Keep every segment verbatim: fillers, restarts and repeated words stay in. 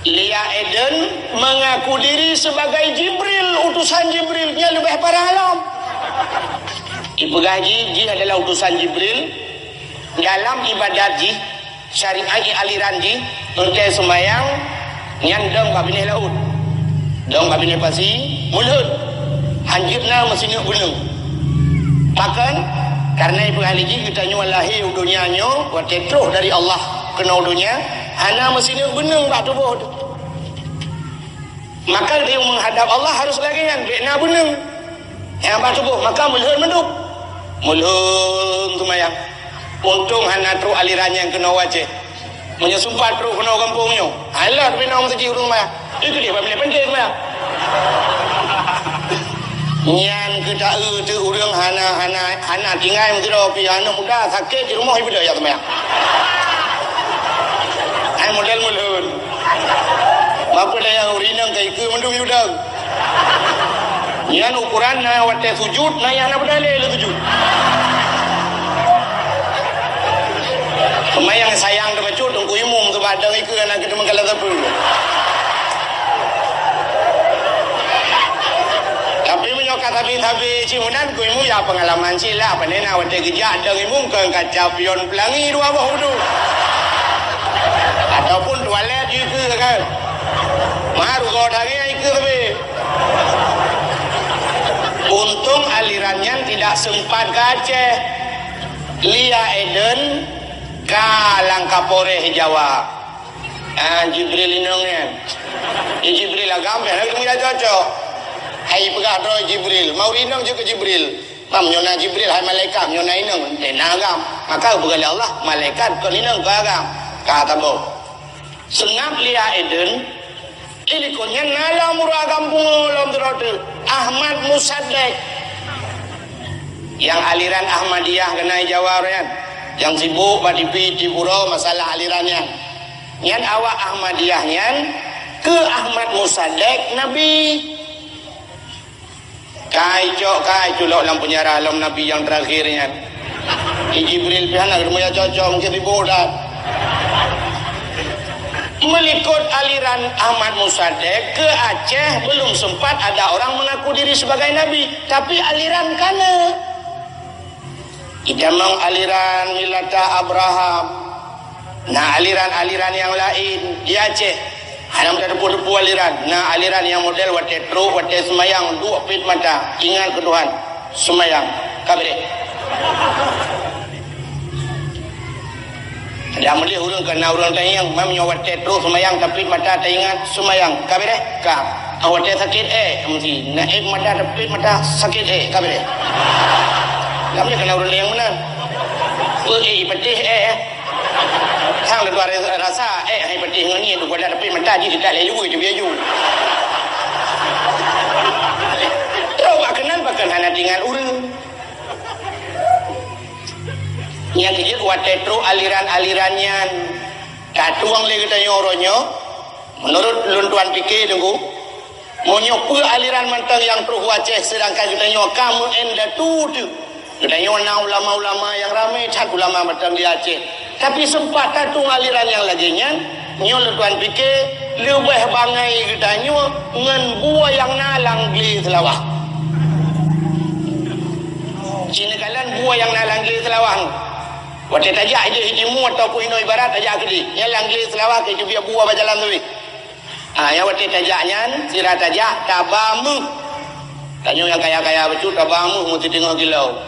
Lia Eden mengaku diri sebagai Jibril, utusan Jibril, nyan leubeh parah lom. Ipeugah jih, jih adalah utusan Jibril dalam ibadat jih, syariat jih, aliran jih, enteuk seumayang, nyan dong bak binéh laôt. Dong bak binéh pasi, mulhud. Hanjeuet na meusineuk beuneung. Pakon? Karena ipeugah lé jih geutanyoe lahé u donya nyoe, watée troh dari Allah keunoe u donya, hana meusineuk beuneung bak tuboh teuh. Maka geutanyoe meuhadab Allah harus lagée nyan, bék na beuneung nyang bak tuboh, maka mulhud mandum. Mulhud seumayang. Untông hana troh aliran nyang keunoe u Aceh. Meunyoe sumpat troh keunoe gampông nyoe, alah, tapi na meuseujid ureuëng maya. Itu dia, bak binéh peunteng maya. Nyan keuta-eu teuh ureuëng hana, hana, hana tinggai meusidroe pih, aneuk muda sakét di rumoh ibeudôh jak seumayang. Hai model mulhud. Bapa dayah ureuëng inong ka ikeue mandum yudang. Nyan ukuran na watée sujud, na nyang na beudalé lé sujud. Peumayang sayang teuh bacut, teungku imum teuh badang ikeue aneuk keuteumangkalan sapeue. Tapi meunyoe ka sabe-sabe cit meunan, teungku imum ya peungalaman cit lah, pane na watée geujak dang imum keu kaca pion peulangi dua boh udu. Ataupun tualet ikeue kan. Meurugoe daging ikeue sabe. Untông aliran nyan tidak sempat ke Aceh. Lia Eden ka lam Kapolres Jawa. Ah, Jibril inong nyan. Di Jibril agam, biasa geuteumu jak cocok. Hai peugah droe Jibril, mau inong jeuet keu Jibril. Mam nyoe na Jibril, hai malaikat, nyoe na inong, eh, na agam. Maka geupeugah lé Allah, malaikat kon inong, kon agam. Ka taboh. Seungab Lia Eden, di likot nyan na lom uroe agam pungo lom sidroe teuh, Ahmad Musaddiq. Nyang aliran Ahmadiyah keunan Jawa nyan, nyang sibuk bak T V tiep uroe masalah aliran nyan. Nyan awak Ahmadiyah nyan keu Ahmad Musaddiq nabi. Kai cok, kai culok lam penjara lom nabi nyang terakhir nyan. Di Jibril pih hana geuteumu jak cocok, mungkin sibuk that. Meulikot aliran Ahmad Musaddiq keu Aceh belum sempat ada orang mengaku diri sebagai nabi, tapi aliran ka na. Itamong aliran Milata Abraham. Na aliran-aliran nyang laén di Aceh. Hana meutateupeue-teupeue aliran. Na aliran nyang model watée trok, watée seumayang, duek pet mata, ingat keu Tuhan. Seumayang. Ka beureh. Dak meudeh ureuëng keu na ureuëng tanyong, mam nyoe watée trok seumayang tapet mata taingat seumayang, ka beureh? Ka. Ah, watée sakét éh, meusti na éh mata tapet mata sakét éh, ka beureh? Dak meudeh keu na ureuëng tanyong meunan. Peue éh ipeuteh éh? Sang leutuan rasa éh hai peuteh ngon ngieng, watée tapet mata jih teutak lé yue teubiet ju. Trok bak keunan pakon hana teuingat ureuëng. Nyang keujeuet watée trok aliran-aliran nyan, tatueng lé geutanyoe uroe nyoe, meunurot lôn tuan pike teungku, meunyoe peue aliran mantong nyang trok u Aceh seudangkan geutanyoe ka meu'en datu teuh. Geutanyoe na ulama-ulama nyang ramé that ulama mantong di Aceh. Tapi seumpat tatueng aliran nyang lagée nyan, nyoe lôn tuan pike leubeh bangai geutanyoe ngon bua nyang na lam glé Seulawah. Ci neukalon bua nyang na lam glé Seulawah nyoe. Watée tajak ideh timu ataupun inoe barat tajak keudeh, nyan lam glé Seulawah keu teubiet bua bak jalan teubiet. Ah, nyang watée tajak nyan, sira tajak taba méuh. Tanyoe nyang kaya-kaya bacut taba méuh meuteungoh kilo.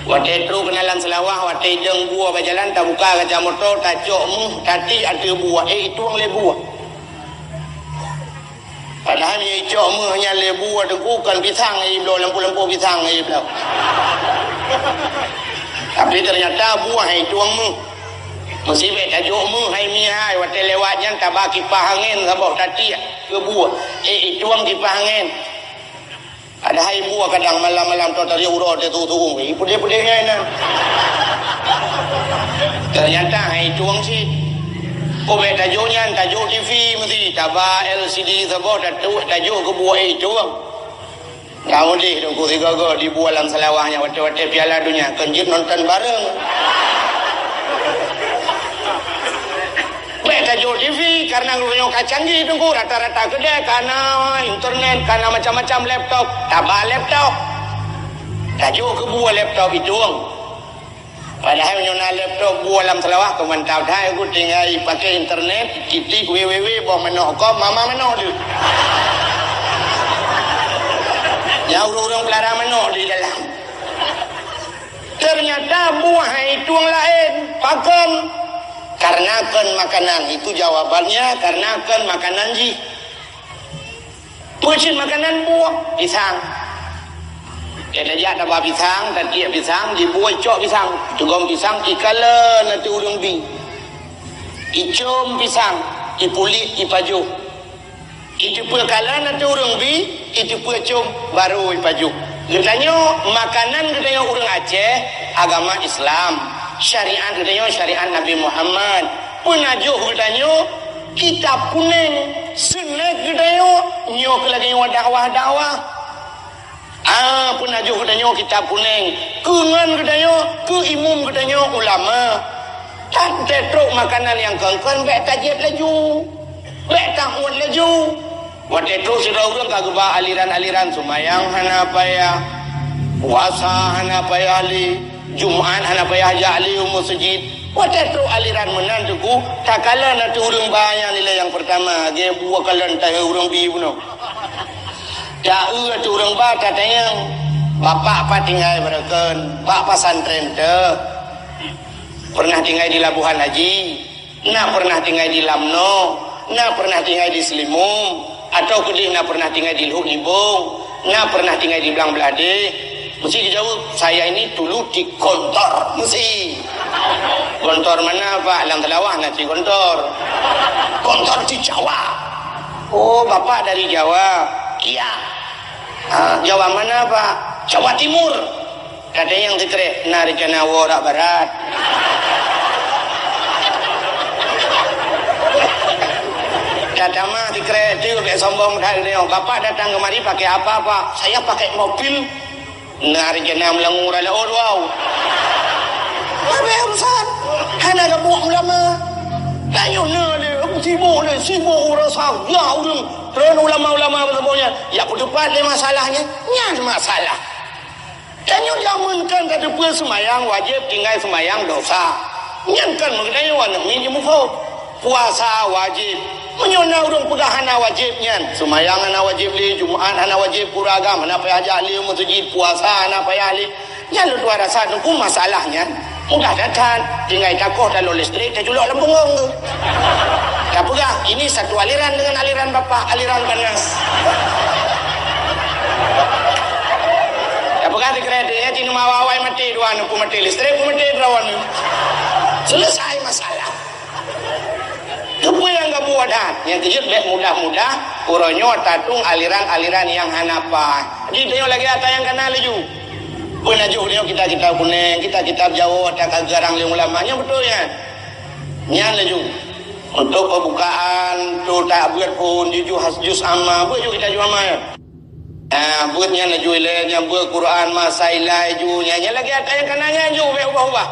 Watée trok keunan lam Seulawah, watée idong bua bak jalan, tabuka kaca moto, tacok méuh, tatiek ateueh bua, éh itueng lé bua. Padahai meunyoe icok méuh nyan lé bua teungku kon pisang, ibloe lampôh-lampôh pisang ibloe. Tapi teunyata bua hai tueng méuh. Meusibék tajok méuh hai mie hai, watée lewat nyan taba kipah angén saboh tatiek keu bua. Éh itueng kipah angén. Padahai bua kadang malam-malam toh tariek uroe teuh tueng-tueng, peudeh-peudeh nyan na. Teunyata hai tueng cit. Kobék tajok nyan, tajok T V meusti, taba L C D saboh, tajok keu bua éh tueng. Ka udeh teungku sigoe-goe di bua lam Seulawah nyan watée-watée Piala Dunia, kon jeuet nonton bareng. Tajok T V karena geutanyoe ka canggih, Teungku, rata-rata keudè ka na internet, ka na macam-macam laptop, taba laptop. Tajok keu buah laptop itueng. Padahai meunyoe na laptop buah lam seulawah, keu mantap that, Teungku, tinggai pakai internet, titik www boh manok com, mama manok tu. Ya, ureueng-ureueng pelara manok di dalam. Ternyata buah itueng laén, pakon? Karena kon makanan, itu jawabannya, karena kon makanan jih. Peue cit makanan buah? Pisang. Ya, tajak taba pisang, tatiek pisang, dibuah icok pisang, tugom pisang, ikalon ateueh ureueng bi. Icom pisang, ipulit, ipajoh. Iteupeue kalon ateueh ureueng bi, iteupeue com, barô ipajoh. Geutanyoe, makanan geutanyoe ureueng Aceh, agama Islam. Syariat geutanyoe syariat Nabi Muhammad. Peunajoh geutanyoe kitab kunéng. Seunek geutanyoe nyoe keu lagèe nyoe dakwah-dakwah. Ah, peunajoh geutanyoe kitab kunéng. Keu ngon geutanyoe, keu imum geutanyoe ulama. Tan teutrok makanan nyang kon-kon bèk tajieb laju. Bèk taôt laju. Watèe trok sidroe ureueng ka geuba aliran-aliran, seumayang hana payah, puasa hana payah lé, Jumat hana payah jak lé u meuseujid. Watèe trok aliran meunan, Teungku, takalon ateueh ureueng ba nyan ilèe nyang peurtama, geubuet kalon tahe ureueng bi bunoe. Taeu ateueh ureueng ba, tatanyong, "Bapak pat tinggai barokon, bak pesantren teuh? Pernah tinggai di Labuhan Haji?" Na pernah tinggai di Lamno, na pernah tinggai di Seulimum, atawa keudeh na pernah tinggai di Lhok Nibong, na pernah tinggai di Blang Bladeh? Meusti geujaweueb, "Saya ini dulu di Gontor." Meusti. "Gontor mana, Pak?" "Lam Seulawah na cit Gontor." "Gontor di Jawa." "Oh, Bapak dari Jawa?" "Iya." "Ah, Jawa mana, Pak?" "Jawa Timur." Kadang nyang sikrek, na rencana woe rak barat. Tatamah sikrek tu, bèk sombong that geutanyoe. "Bapak datang kemari pakai apa, Pak?" "Saya pakai mobil." Na rencana meulangue rak laôt, wow. Habéh urusan. Hana geubuet ulama. Tanyoe na lé, sibuk lé, sibuk ureueng saja ureueng. Tron ulama-ulama beuseuboh nyan. Ya, peuteupat lé masalah nyan. Nyan masalah. Tanyoe jameun kan tateupeue seumayang wajéb, tinggai seumayang dosa. Nyan kan meugeutanyoe aneuk miet jimuphom. Puasa wajéb. Meunyoe na ureueng peugah hana wajéb nyan, seumayang hana wajéb lé, Jumat hana wajéb, pura agam hana payah jak lé u meuseujid, puasa hana payah lé. Nyan lôn tuan rasa Teungku masalah nyan mudah that-that. Tinggai takoh talon listrik, taculok lam bungong tu. Tapeugah, ini satu aliran dengan aliran Bapak, aliran panas. Tapeugah sikrek tu, ya, cit teuma awai-awai maté dua aneuk, pun maté listrik, pun maté perawan tu. Selesai masalah. Keupeue nyang geubuet that? Nyang keujeuet bèk mudah-mudah uroe nyoe tatueng aliran-aliran nyang hana paih. Jadi tanyoe lagèe ata nyang kana laju. Peunajoh tanyoe kitab-kitab kunéng, kitab-kitab Jawoe, ata ka geugarang lé ulama. Nyan beutôi nyan. Nyan laju. Untuk pembukaan, tu tak buet pun, jujur has juz amma, buet ju kitab juz amma nyan. Ah, buet nyan laju ilèe, nyan buet Quran, masa ilai ju, nyan, nyan lagèe ata nyang kana nyan ju, bèk ubah-ubah.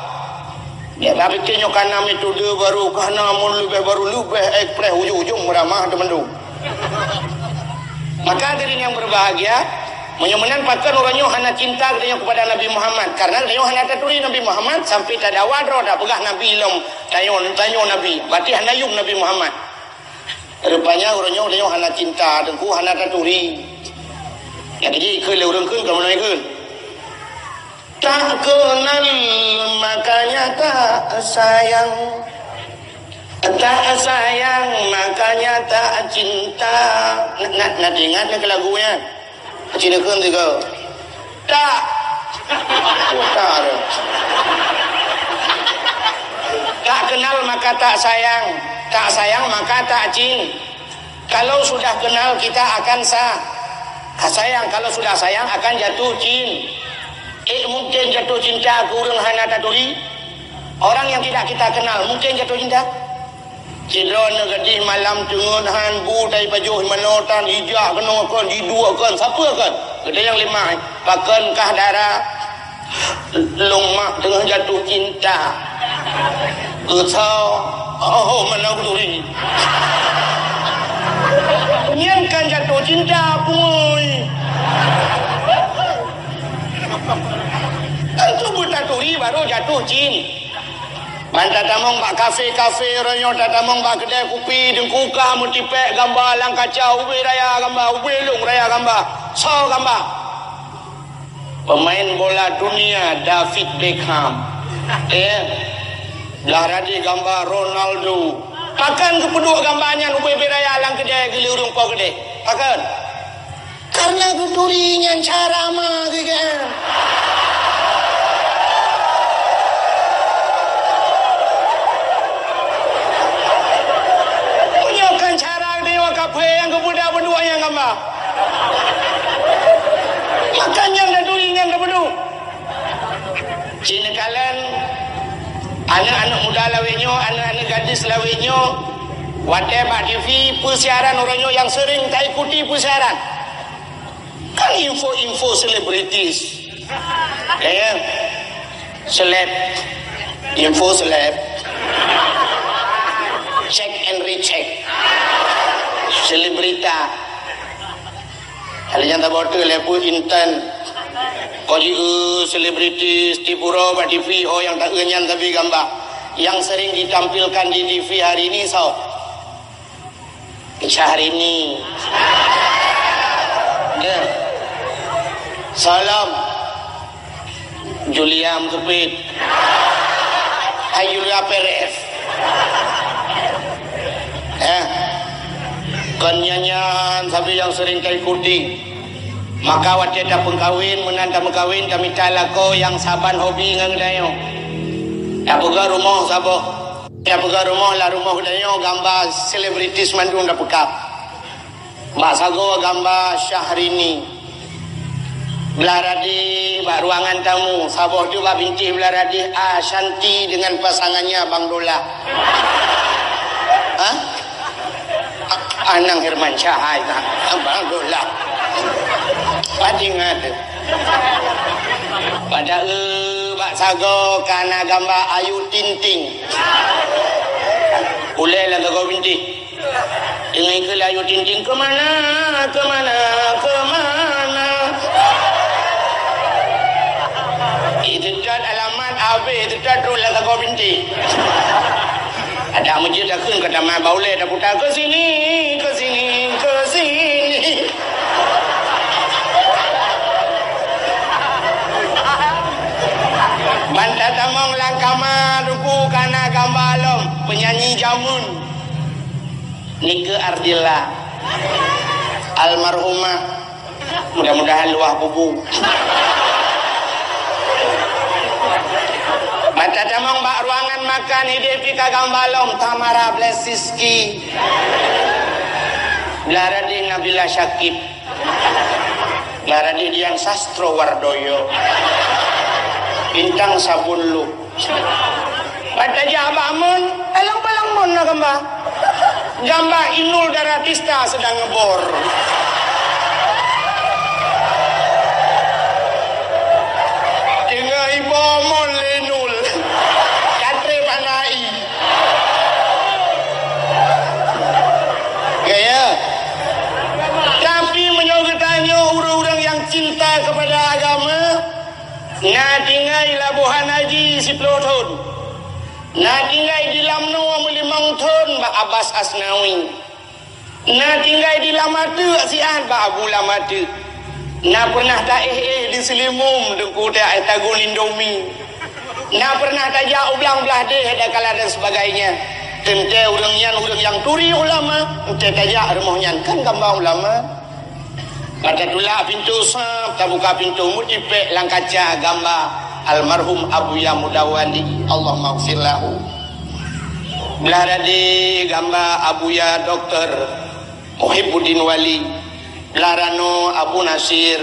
Nyan, tapi keu nyoe kana metode baru, kana mun leubeh baru, leubeh ekspres, ujong-ujong meuramah teumandum. Maka hadirin yang berbahagia, meunyoe meunan pakon uroe nyoe hana cinta geutanyoe kepada Nabi Muhammad, karena geutanyoe hana taturi Nabi Muhammad, sampai tadawa droe tapeugah Nabi lom, tanyoe, tanyoe Nabi, berarti hana yum Nabi Muhammad. Rupanya uroe nyoe, uroe nyoe hana cinta, Teungku, hana taturi. Nyang keujih ikheun lé ureueng kheun, kamoe ikheun. Tak kenal, makanya tak sayang. Tak sayang, makanya tak cinta. Na, na, na teuingat nyan keu lagu nyan? Cit neukheun sigoe. Tak. Oh, tak ada. Tak kenal maka tak sayang. Tak sayang maka tak cin. Kalau sudah kenal kita akan sa-, sayang. Kalau sudah sayang akan jatuh cin. Eh, mungkin jatuh cinta keu ureueng hana taturi? Orang yang tidak kita kenal mungkin jatuh cinta? Sidroe aneuk gadih malam teungeut han bu tai pajoh manoe tan, ijak keunoe kon, jiduek kon, sapeue kon? Geutanyong lé mak, "Pakon kah dara?" "Lôn mak teungoh jatuh cinta." "Keu soe?" "Oh, mana kuturi." Cinta pungoe. Tantu beutaturi baru jatuh cin. Ban tatamong bak kafe-kafe, uroe nyoe tatamong bak keudè kupi, deungkuka meutipèk gamba lam kaca, ubé raya gamba, ubé lôn raya gamba. Soe gamba? Pemain bola dunia David Beckham. Eh, blah radeh gamba Ronaldo. Pakon geupeuduek gamba nyan ubé-bé raya lam keudè geuli ureueng po keudè? Pakon? Karena geuturi nyan cara ma geuh. Meunyoe kon cara geutanyoe kaphé nyang geupeugah beuduek nyang gamba. Maka nyan taturi nyan tapeudong. Ci neukalon aneuk-aneuk muda lawét nyoe, aneuk-aneuk gadis lawét nyoe, watèe bak T V peusiaran uroe nyoe nyang seuring taikuti peusiaran. Kan info-info selebritis. Ya, ya. Seleb. Info seleb. Check and recheck. Selebrita. Hal nyang taboh teuk lé peue intan. Ko jieu selebritis tiep uroe bak T V, ho nyang taeu nyan tabi gamba. Nyang sering ditampilkan di T V hari ini soe? Syahrini. Ya. Salam. Julia Mutepit. Hai Julia Perez. Ya. Kon nyan-nyan sabe nyang sering taikuti. Maka watèe tapeukawén, meunan tameukawen, tamita lakoe nyang saban hobi ngon geutanyoe. Tapeugah rumoh saboh. Nyang peugah rumoh, lam rumoh geutanyoe gamba selebritis mandum tapeukab. Bak sagoe gamba Syahrini. Blah radeh bak ruangan tamu, saboh teuk bak bintéh blah radeh Ashanti dengan pasangannya Bang Dola. Hah? Anang Hermansyah hai na, Bang Dola. Pati ngat. Padahai bak sagoe ka na gamba Ayu Ting Ting. Ulèe lam sagoe bintéh. Deungon ikeu laju Ting Ting, "Ke mana, ke mana, ke mana?" Iteutôt alamat, abéh iteutôt rot lam sagoe bintéh. Adak meujeuet takheun ka tamat bak ulèe taputa, "Ke sini, ke sini, ke sini." Ban tatamong lam kama, Teungku, ka na gamba lom penyanyi jameun. Nike Ardilla, almarhumah, mudah-mudahan luwah kubu. Ban tatamong bak ruangan makan, idéh pih ka gamba lom, Tamara Bleszynsky. Blah radeh Nabila Syakib. Blah radeh Dian Sastro Wardoyo. Bintang Sabun Luh. Ban tajak bak mon, alang-balang mon na gamba. Gamba Inul Daratista sedang ngebor. Teungoh iboh mon lé Inul. Ka trép hana i. Gaya. Tapi meunyoe geutanyoe ureueng-ureueng nyang cinta kepada agama, na tinggai Labuhan Haji siplôh thon. Na tinggai di Lamno meulimong thon bak Abbas Asnawi. Na tinggai di Lam Ateuk siat bak Abu Lam Ateuk. Na pernah taéh-éh di Seulimum deungon tagun Indomie. Na pernah tajak u Blang Blahdeh, Dakalat dan sebagainya. Teuntée ureueng nyan ureueng nyang turi ulama, entée tajak rumoh nyan kan gamba ulama. Ban tatulak pintoe sab, tabuka pintoe meutipék lam kaca gamba almarhum Abuya Mudawali, Allahummaghfir lahu. Blah radeh gamba Abuya Doktor Muhibbuddin Wali, blah ranoe Abu Nasir,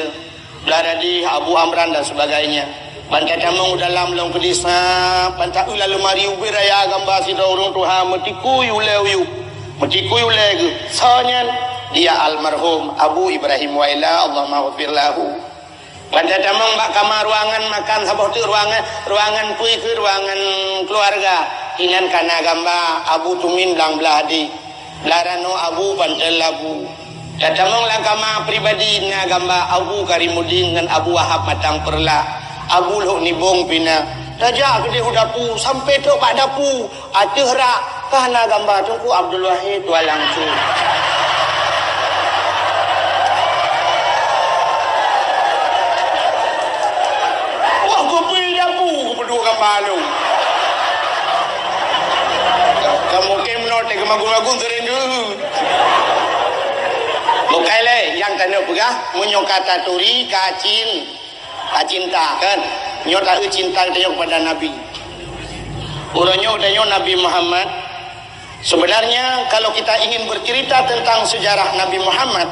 blah radeh Abu Amran dan sebagainya. Ban tatamong dalam lom keudeh sab, ban taeu lam leumari ubé raya gamba sidroe ureueng tuha meutikui ulée uyueb, meutikui ulée geuh. Soe nyan? Dia almarhum Abu Ibrahim Waila, Allahummaghfir lahu. Ban tatamong bak kama ruangan makan saboh teuk ruangan, ruangan peue keuh ruangan keuluwarga. Inan ka na gamba Abu Tumin Blang Blahdeh, blah ranoe Abu Panten Labu. Tatamong lam kama pribadi na gamba Abu Karimuddin ngon Abu Wahab Matang Peurla. Abu Lhok Nibong pih na. Tajak keudeh u dapu, sampoe trok bak dapu. Ateueh rak, ka na gamba Teungku Abdul Wahid Tuan Langsung. Wah, geupeu dapu, geupeuduek gamba lôn. Ka mungken meunoe teuh keumagun-magun seuring geuh. Bukai lé, nyang tanyoe peugah, meunyoe ka taturi, ka cin-, ka cinta, kan? Nyoe taeu cinta geutanyoe kepada Nabi. Uroe nyoe geutanyoe Nabi Muhammad. Sebenarnya, kalau kita ingin bercerita tentang sejarah Nabi Muhammad,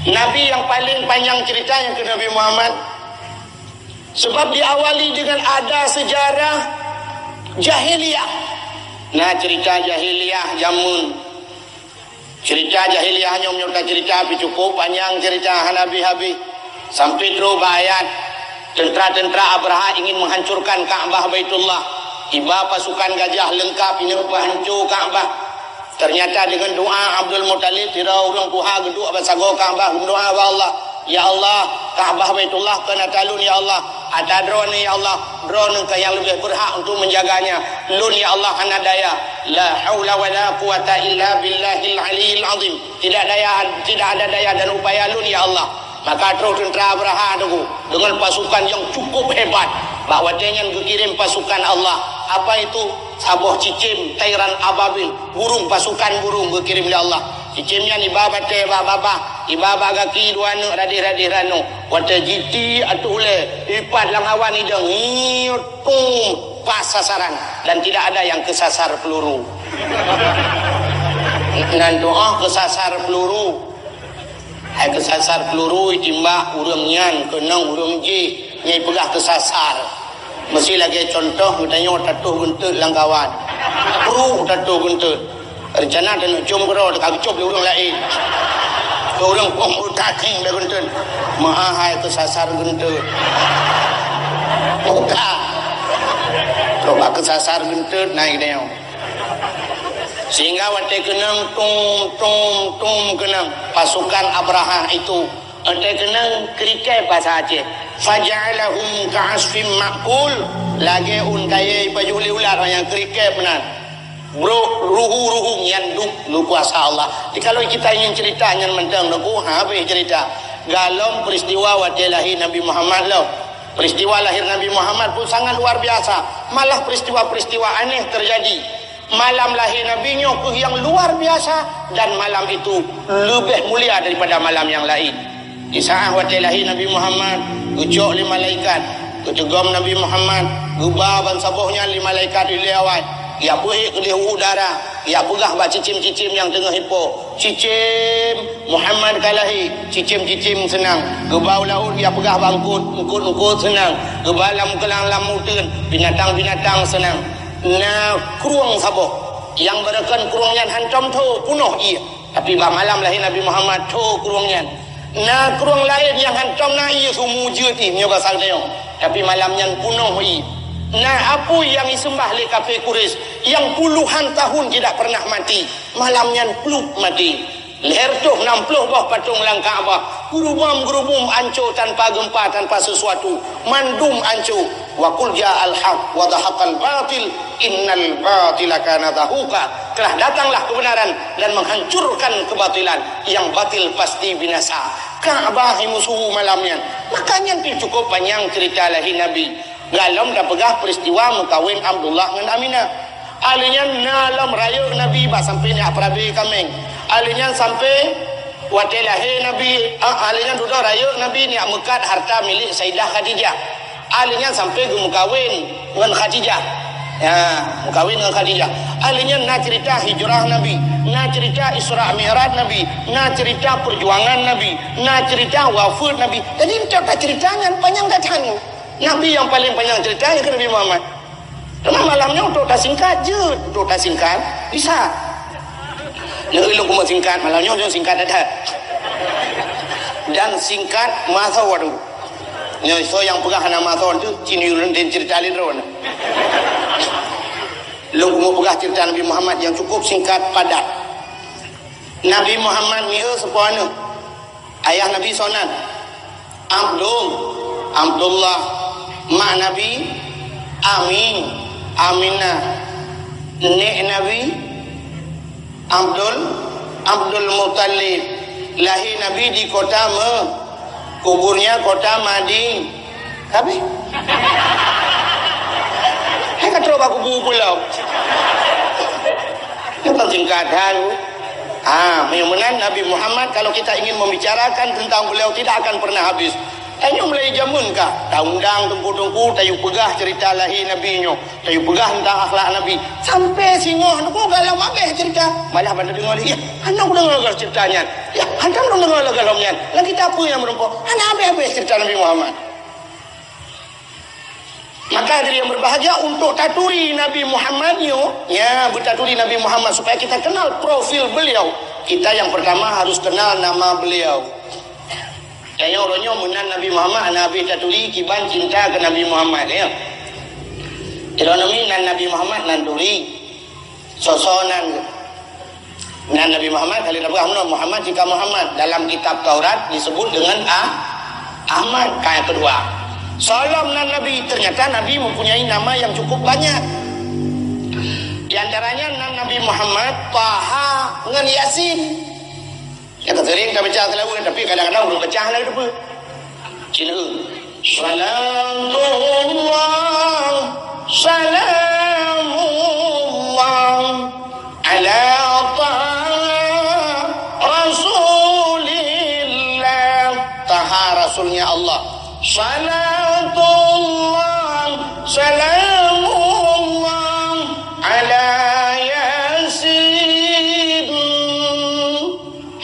Nabi yang paling panjang ceritanya ke Nabi Muhammad. Sebab diawali dengan ada sejarah jahiliyah. Nah, cerita jahiliyah jameun. Cerita jahiliyah nyoe meunyoe tacerita pih cukup panjang cerita hana habéh-habéh. Sampai trok bak ayat, tentara-tentara Abraha ingin menghancurkan Ka'bah Baitullah. Iba pasukan gajah leungkap ineuk peuhanco Ka'bah. Ternyata deungon doa Abdul Muthalib, sidroe ureuëng tuha geuduek bak sagoe Ka'bah, geudoa bak Allah, "Ya Allah, Ka'bah Baitullah keu ata lôn, ya Allah. Ata Droeneuh, ya Allah, Droeneuh keuh nyang leubeh beurhak untuk menjaganya. Lôn, ya Allah, hana daya." La haula wala quwata illa billahil aliyil azim. Tidak daya, tidak ada daya dan upaya lôn, ya Allah. Maka trok tentara Abraha tu deungon pasukan yang cukup hebat. Bak watée nyan geukirém pasukan Allah. Apa itu? Saboh cicém, tairan ababil, burung, pasukan burung geukirém lé Allah. Cicém nyan iba batée bak babah, iba bak gaki dua aneuk radeh-radeh ranoe. Watée jitiek ateueh ulée, ipat lam awan idong, hiut, tum, pas sasaran. Dan tidak ada yang kesasar peluru. Nan doa kesasar peluru. Hai keusasar peuluru itimbak ureuëng nyan keunong ureuëng jih nyang peugah keusasar. Meusi lagée cuntoh geutanyoe tatuh geunteut lam kawan. Pruh tatuh geunteut. Reuncana taneuk com keudroe teuka geucop lé ureuëng laén. Keu ureuëng poh meutakeng lé geunteut. Meuhai keusasar geunteut. Buka. Coba keusasar geunteut naik geutanyoe. Sehingga watée keunong tum, tum, tum keunong pasukan Abrahah itu, watée keunong kriket basa Aceh. Faja'alahum ka'asfim ma'kul, lagée ôn kayée pajoh lé ulat nyang kriket meunan. Brok ruhu-ruhu nyan duek lukuasa Allah. Jadi kalau kita ingin cerita nyan mantong, luku habéh cerita. Galom peristiwa watée lahé Nabi Muhammad lom. Peristiwa lahir Nabi Muhammad pun sangat luar biasa. Malah peristiwa-peristiwa aneh terjadi. Malam lahé Nabi nyoe keuh nyang luar biasa dan malam itu leubeh mulia daripada malam nyang laén. Di saat watée lahé Nabi Muhammad, geucok lé malaikat, geuteugom Nabi Muhammad, geuba bansaboh nyan lé malaikat ilée awai, jak peuék keudeh u udara, jak peugah bak cicém-cicém nyang teungoh ipo, "Cicém, Muhammad ka lahé." Cicém-cicém seunang. Geuba u laôt, jak peugah bak eungkôt, eungkôt-eungkôt seunang. Geuba lam keulang lam uteuen, binatang-binatang seunang. Na krueng saboh. Nyang beureukan krueng nyan hantom tho, punoh ié. Tapi bak malam lahé Nabi Muhammad, tho krueng nyan. Na krueng laén nyang hantom na ié, sumu jeuet ié, nyoe basa geutanyoe. Tapi malam nyan punoh ié. Na apui nyang iseumbah lé kafé Quraisy, nyang puluhan tahun tidak pernah mati. Malam nyan plup mati. Lhèe reutôh nam ploh boh patong lam Ka'bah, geurubom-geurubum ancô tanpa geumpa, tanpa sesuatu, mandum ancô. Wa qul ja'al haq wa zahaqal batil, innal batila kana zahuqa. Telah datanglah kebenaran dan menghancurkan kebatilan, yang batil pasti binasa. Ka'bah imusuhu malam nyan. Maka nyan pih cukup panyang cerita lahé Nabi. Galom tapeugah peristiwa meukawen Abdullah ngon Aminah. Alheuh nyan na lom rayeuk Nabi bak sampoe neujak peurabe kaméng. Alheuh nyan sampoe watée lahé Nabi, ah, alheuh nyan dudoe rayeuk Nabi neujak meukat harta milék Saidah Khadijah. Alheuh nyan sampoe geumeukawen ngon Khadijah. Ya, meukawen ngon Khadijah. Alheuh nyan na cerita hijrah Nabi, na cerita Isra Mi'raj Nabi, na cerita perjuangan Nabi, na cerita wafeuet Nabi. Jadi, enteuk ka cerita nyan panyang that. Nabi nyang paleng panyang ceurita nyan keu Nabi Muhammad. Teuma malam nyoe untuk tasingkat jeuet, untuk tasingkat bisa. Nyoe ulôn kumeung singkat, malam nyoe, nyoe singkat that. Dan singkat masa waduh. Nyoe soe nyang peugah hana masa tu, cini ureuëng den ceurita lé droe. Lôn kumeung peugah ceurita Nabi Muhammad nyang cukup singkat, padat. Nabi Muhammad mieu soe po aneuk? Ayah Nabi soe nan? Abdul, Abdullah. Mak Nabi? Ami, Aminah. Nek Nabi? Abdul, Abdul Muttalib. Lahé Nabi di kota Me-, kuburnya kota Madi-, Tapi, hai ka trok bak kubu pulo. Nyoe kan singkatan. Ah, meunyoe meunan Nabi Muhammad, kalau kita ingin membicarakan tentang beliau, tidak akan pernah habis. Tanyoe mulai jameun ka, ta undang teungku-teungku, tayue peugah cerita lahé Nabi nyoe. Tayue peugah tentang akhlak Nabi. Sampai singoh nyoe ka lom habéh cerita. Malah ban tadeungoe lé, "Yah, hana kudeungoe lagèe cerita nyan. Yah, hantom lôn deungoe lagèe lom nyan. Lam kitab peue nyang meurumpok?" Hana habéh-habéh cerita Nabi Muhammad. Maka hadirin yang berbahagia, untuk taturi Nabi Muhammad nyoe, ya, beutaturi Nabi Muhammad supaya kita kenal profil beliau. Kita yang pertama harus kenal nama beliau. Tanyoe uroe nyoe meunan Nabi Muhammad, hana habéh taturi kiban cinta keu Nabi Muhammad, ya. Sidroe nami nan Nabi Muhammad nan turi. Soe-soe nan, nan Nabi Muhammad, ka lheueh tapeugah meunoe, Muhammad jika Muhammad. Dalam kitab Taurat disebut dengan Ah-, Ahmad. Ka nyang keudua. Soe lom nan Nabi, ternyata Nabi mempunyai nama yang cukup banyak. Di antaranya nan Nabi Muhammad, Taha ngon Yasin. Nyang sering tabaca seulaweuet, tapi kadang-kadang ureueng baca hana teupeue. Cina, "Salatullah, salamullah, ala Taha Rasulillah." Taha Rasulnya Allah. Salatullah, salamullah, ala Yasin.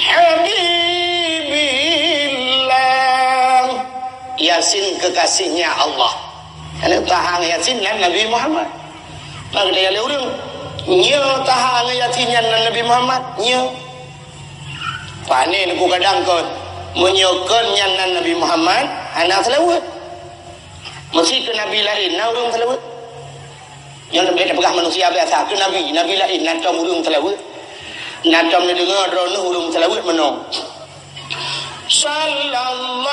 Habibillah. Yasin kekasihnya Allah. Aneuk Taha ngon Yasin nan Nabi Muhammad. Maka geutanyoe lé ureueng, nyoe Taha ngon Yasin nyan nan Nabi Muhammad? Nyoe. Pane neuk kadang kon. Meunyoe kon nyan nan Nabi Muhammad, hana seulaweuet. Meusi keu nabi laén, na ureueng seulaweuet? Nyoe leubeh tapeugah manusia biasa, keu nabi, nabi laén, na tom ureueng seulaweuet. Na tom neudeungoe droeneuh ureueng seulaweuet meunoe. Sallallahu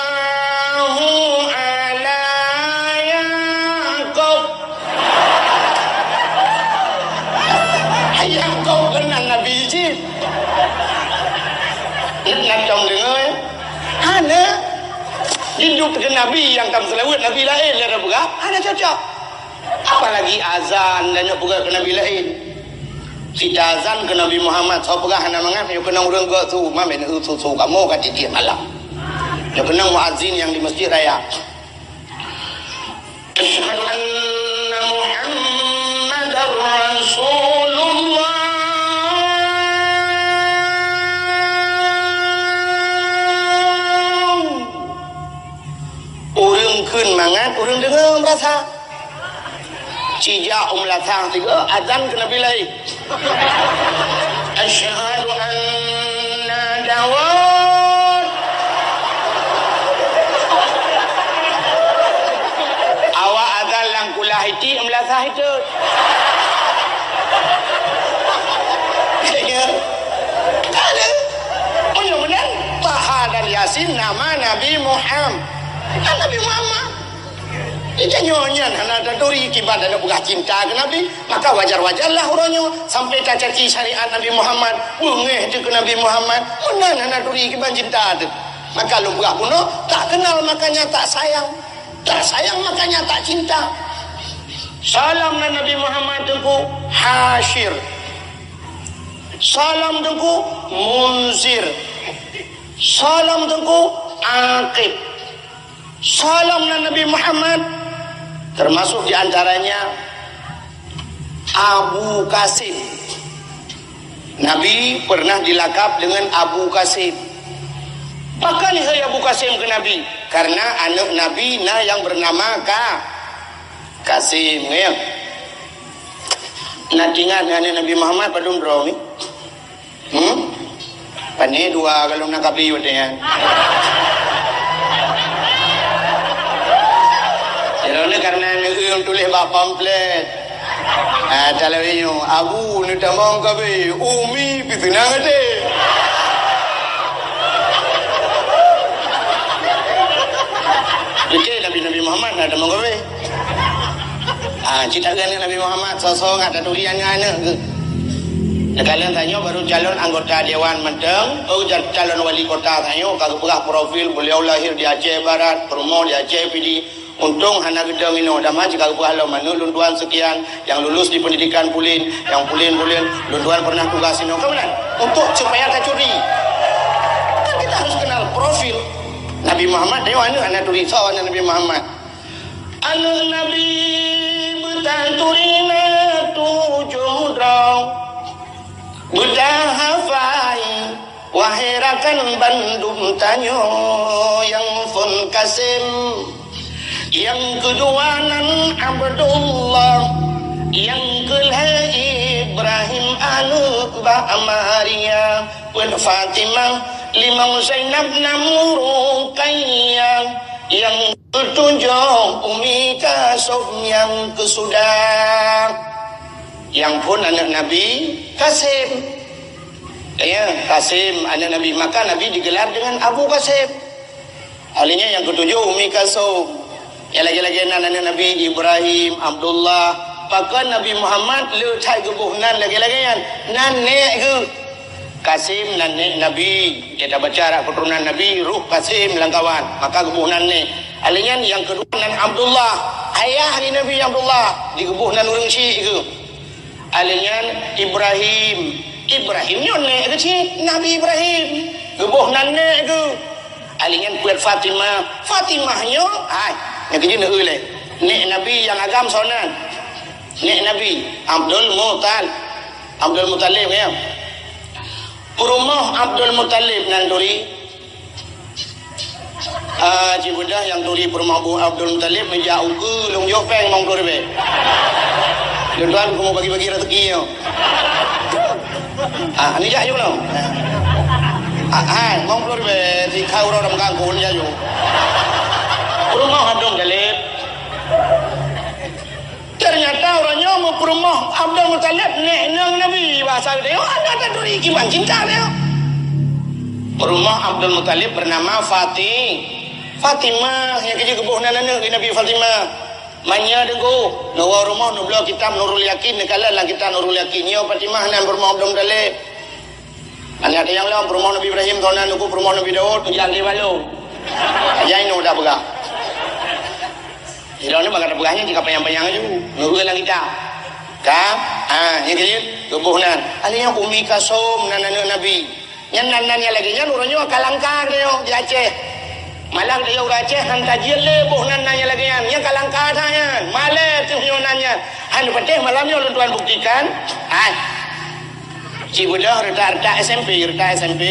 ala Ya'qub. Ya'qub keunan nabi cit. Na tom deungoe? Hana. Jinduk keu nabi nyang tom seulaweuet, nabi laén lé tapeugah, hana cocok. Apalagi azan dan nyoe peugah keu nabi laén. Sita azan keu Nabi Muhammad, soe peugah hana mangat, nyoe keunong ureueng gok su, ma bèk neu su-su kamoe ka tiep-tiep malam. Nyoe keunong muazin nyang di Masjid Raya. Asyhadu anna Muhammadar Rasulullah. Ureueng kheun mangat, ureueng deungoe meurasa. Cijak u meulasang sigoe, azan keu nabi laén. Asyhadu anna Dawud. Awak azan lam kulah itik meulasah itot. Ya. Ada. Meunyoe meunan, Taha dan Yasin nama Nabi Muhammad. Nabi Muhammad. Ija nyoe nyan hana taturi kiban dan peugah cinta keu Nabi, maka wajar-wajarlah uroe nyoe sampai tacaci syariat Nabi Muhammad, beungéh teuh keu Nabi Muhammad, meunan hana turi kiban cinta teuh. Maka lôn peugah bunoe, tak kenal makanya tak sayang, tak sayang makanya tak cinta. Salam nan Nabi Muhammad Teungku Hasyir. Salam Teungku Munzir. Salam Teungku Aqib. Salam nan Nabi Muhammad, termasuk di antaranya Abu Qasim. Nabi pernah dilakab dengan Abu Qasim. Pakon hai Abu Qasim keu Nabi? Karena aneuk Nabi na nyang bernama Ka-, Qasim, ya. Na teuingat aneuk Nabi Muhammad padum droe ni? Hmm? Pane dua kalau na kabi watèe nyan. Jinoe karena neueu tuléh bak pamflet. Ah, talawe nyoe, Abu neutamong kabi, Umi pih seunang até. Ada menggawe. Ah, cita aneuk Nabi Muhammad, soe-soe ngat taturi aneuk-aneuk geuh. Neukalon tanyoe baru calon anggota dewan mantong, oh, ja-, calon wali kota tanyoe ka geupeugah profil beliau lahir di Aceh Barat, peurumoh di Aceh Pidie. Untông hana geudong inoe, dama cit ka geupeugah lom aneuk lôn tuan sekian, yang lulus di pendidikan Pulin, yang Pulin-Pulin, lôn tuan pernah tugas inoe. Ka meunan, untuk supaya tacuri. Kan kita harus kenal profil. Nabi Muhammad, ayo aneuk hana turi, soe aneuk Nabi Muhammad. Aneuk Nabi beutah turi na tujoh droe, beutah hafai, wahai rakan bandum tanyoe, nyang phôn Kasim, nyang keudua nan Abdullah, nyang keulhèe Ibrahim aneuk bak Maria, peuet Fatimah, limong Zainab, nam Ruqayyah, nyang keutujoh Umi Kalsum nyang keusudah. Nyang phôn aneuk Nabi Kasim. Ya, Kasim aneuk Nabi, maka Nabi digelar dengan Abu Kasim. Ahlinya nyang keutujoh Umi Kalsum. Nyang lagèe-lagèe nan aneuk Nabi Ibrahim, Abdullah, pakon Nabi Muhammad le that geuboh nan lagèe-lagèe nyan. Nan nèk geuh. Kasim nan nèk Nabi. Gata baca rot keuturonan Nabi, roh Kasim lam kawan. Maka geuboh nan nèk. Ahlinya nyang keudua nan Abdullah. Ayah di Nabi Abdullah. Digeuboh nan ureueng chik geuh. Ahlinya Ibrahim. Ibrahim nyoe nèk geuh cit, Nabi Ibrahim. Geuboh nan nèk geuh. Ahlinya peuet Fatimah. Fatimah nyoe, hai, nyang keujeuet neueu lé. Nèk Nabi nyang agam soe nan. Nèk Nabi, Abdul Mutal-, Abdul Muthalib, ya. Peurumoh Abdul Muthalib nan turi. Ah, cit beudôh nyang turi peurumoh Abu Abdul Muthalib, neujak ukeue lôn yoh péng limong ploh ribèe. Lôn tuan keumu bagi-bagi rezeki nyoe. Ah, neujak ju lôn. Ah, hai, limong ploh ribèe, sikha uroe lam kangkon, neujak ju. Peurumoh Abdul Muthalib. Ternyata uroe nyoe meupeurumoh Abdul Muthalib nèk inong Nabi, bahasa geutanyoe, aneuk taturi kiban cinta nyoe. Peurumoh Abdul Muthalib bernama Fati-, Fatimah, nyang keujeuet geuboh nan aneuk di Nabi Fatimah. Manyang deungoe, neuwoe rumoh neubloe kitab Nurul Yakin, neukalon lam kitab Nurul Yakin. Nyoe Fatimah nan peurumoh Abdul Muthalib. Aneuk tanyong lom, peurumoh Nabi Ibrahim soe nan, neuku peurumoh Nabi Daud, ujang di balong. Nyang inoe tapeugah. Sidroe nyoe bak tapeugah nyan jika panyang-panyang laju. Ngeue lam kitab. Ka? Ha, nyan keuh geuboh nan. Ahli nyan Umi Kalsum nan aneuk Nabi. Nyan nan-nan nyang lagèe nyan uroe nyoe ka langka geutanyoe di Aceh. Malah geutanyoe ureueng Aceh han tajeuet lé boh nan-nan nyang lagèe nyan. Nyan ka langka that nyan. Malèe teuh nyoe nan nyan. Han patéh malam nyoe lôn tuan buktikan. Hai. Cit beudôh reutak-reutak S M P, reutak S M P.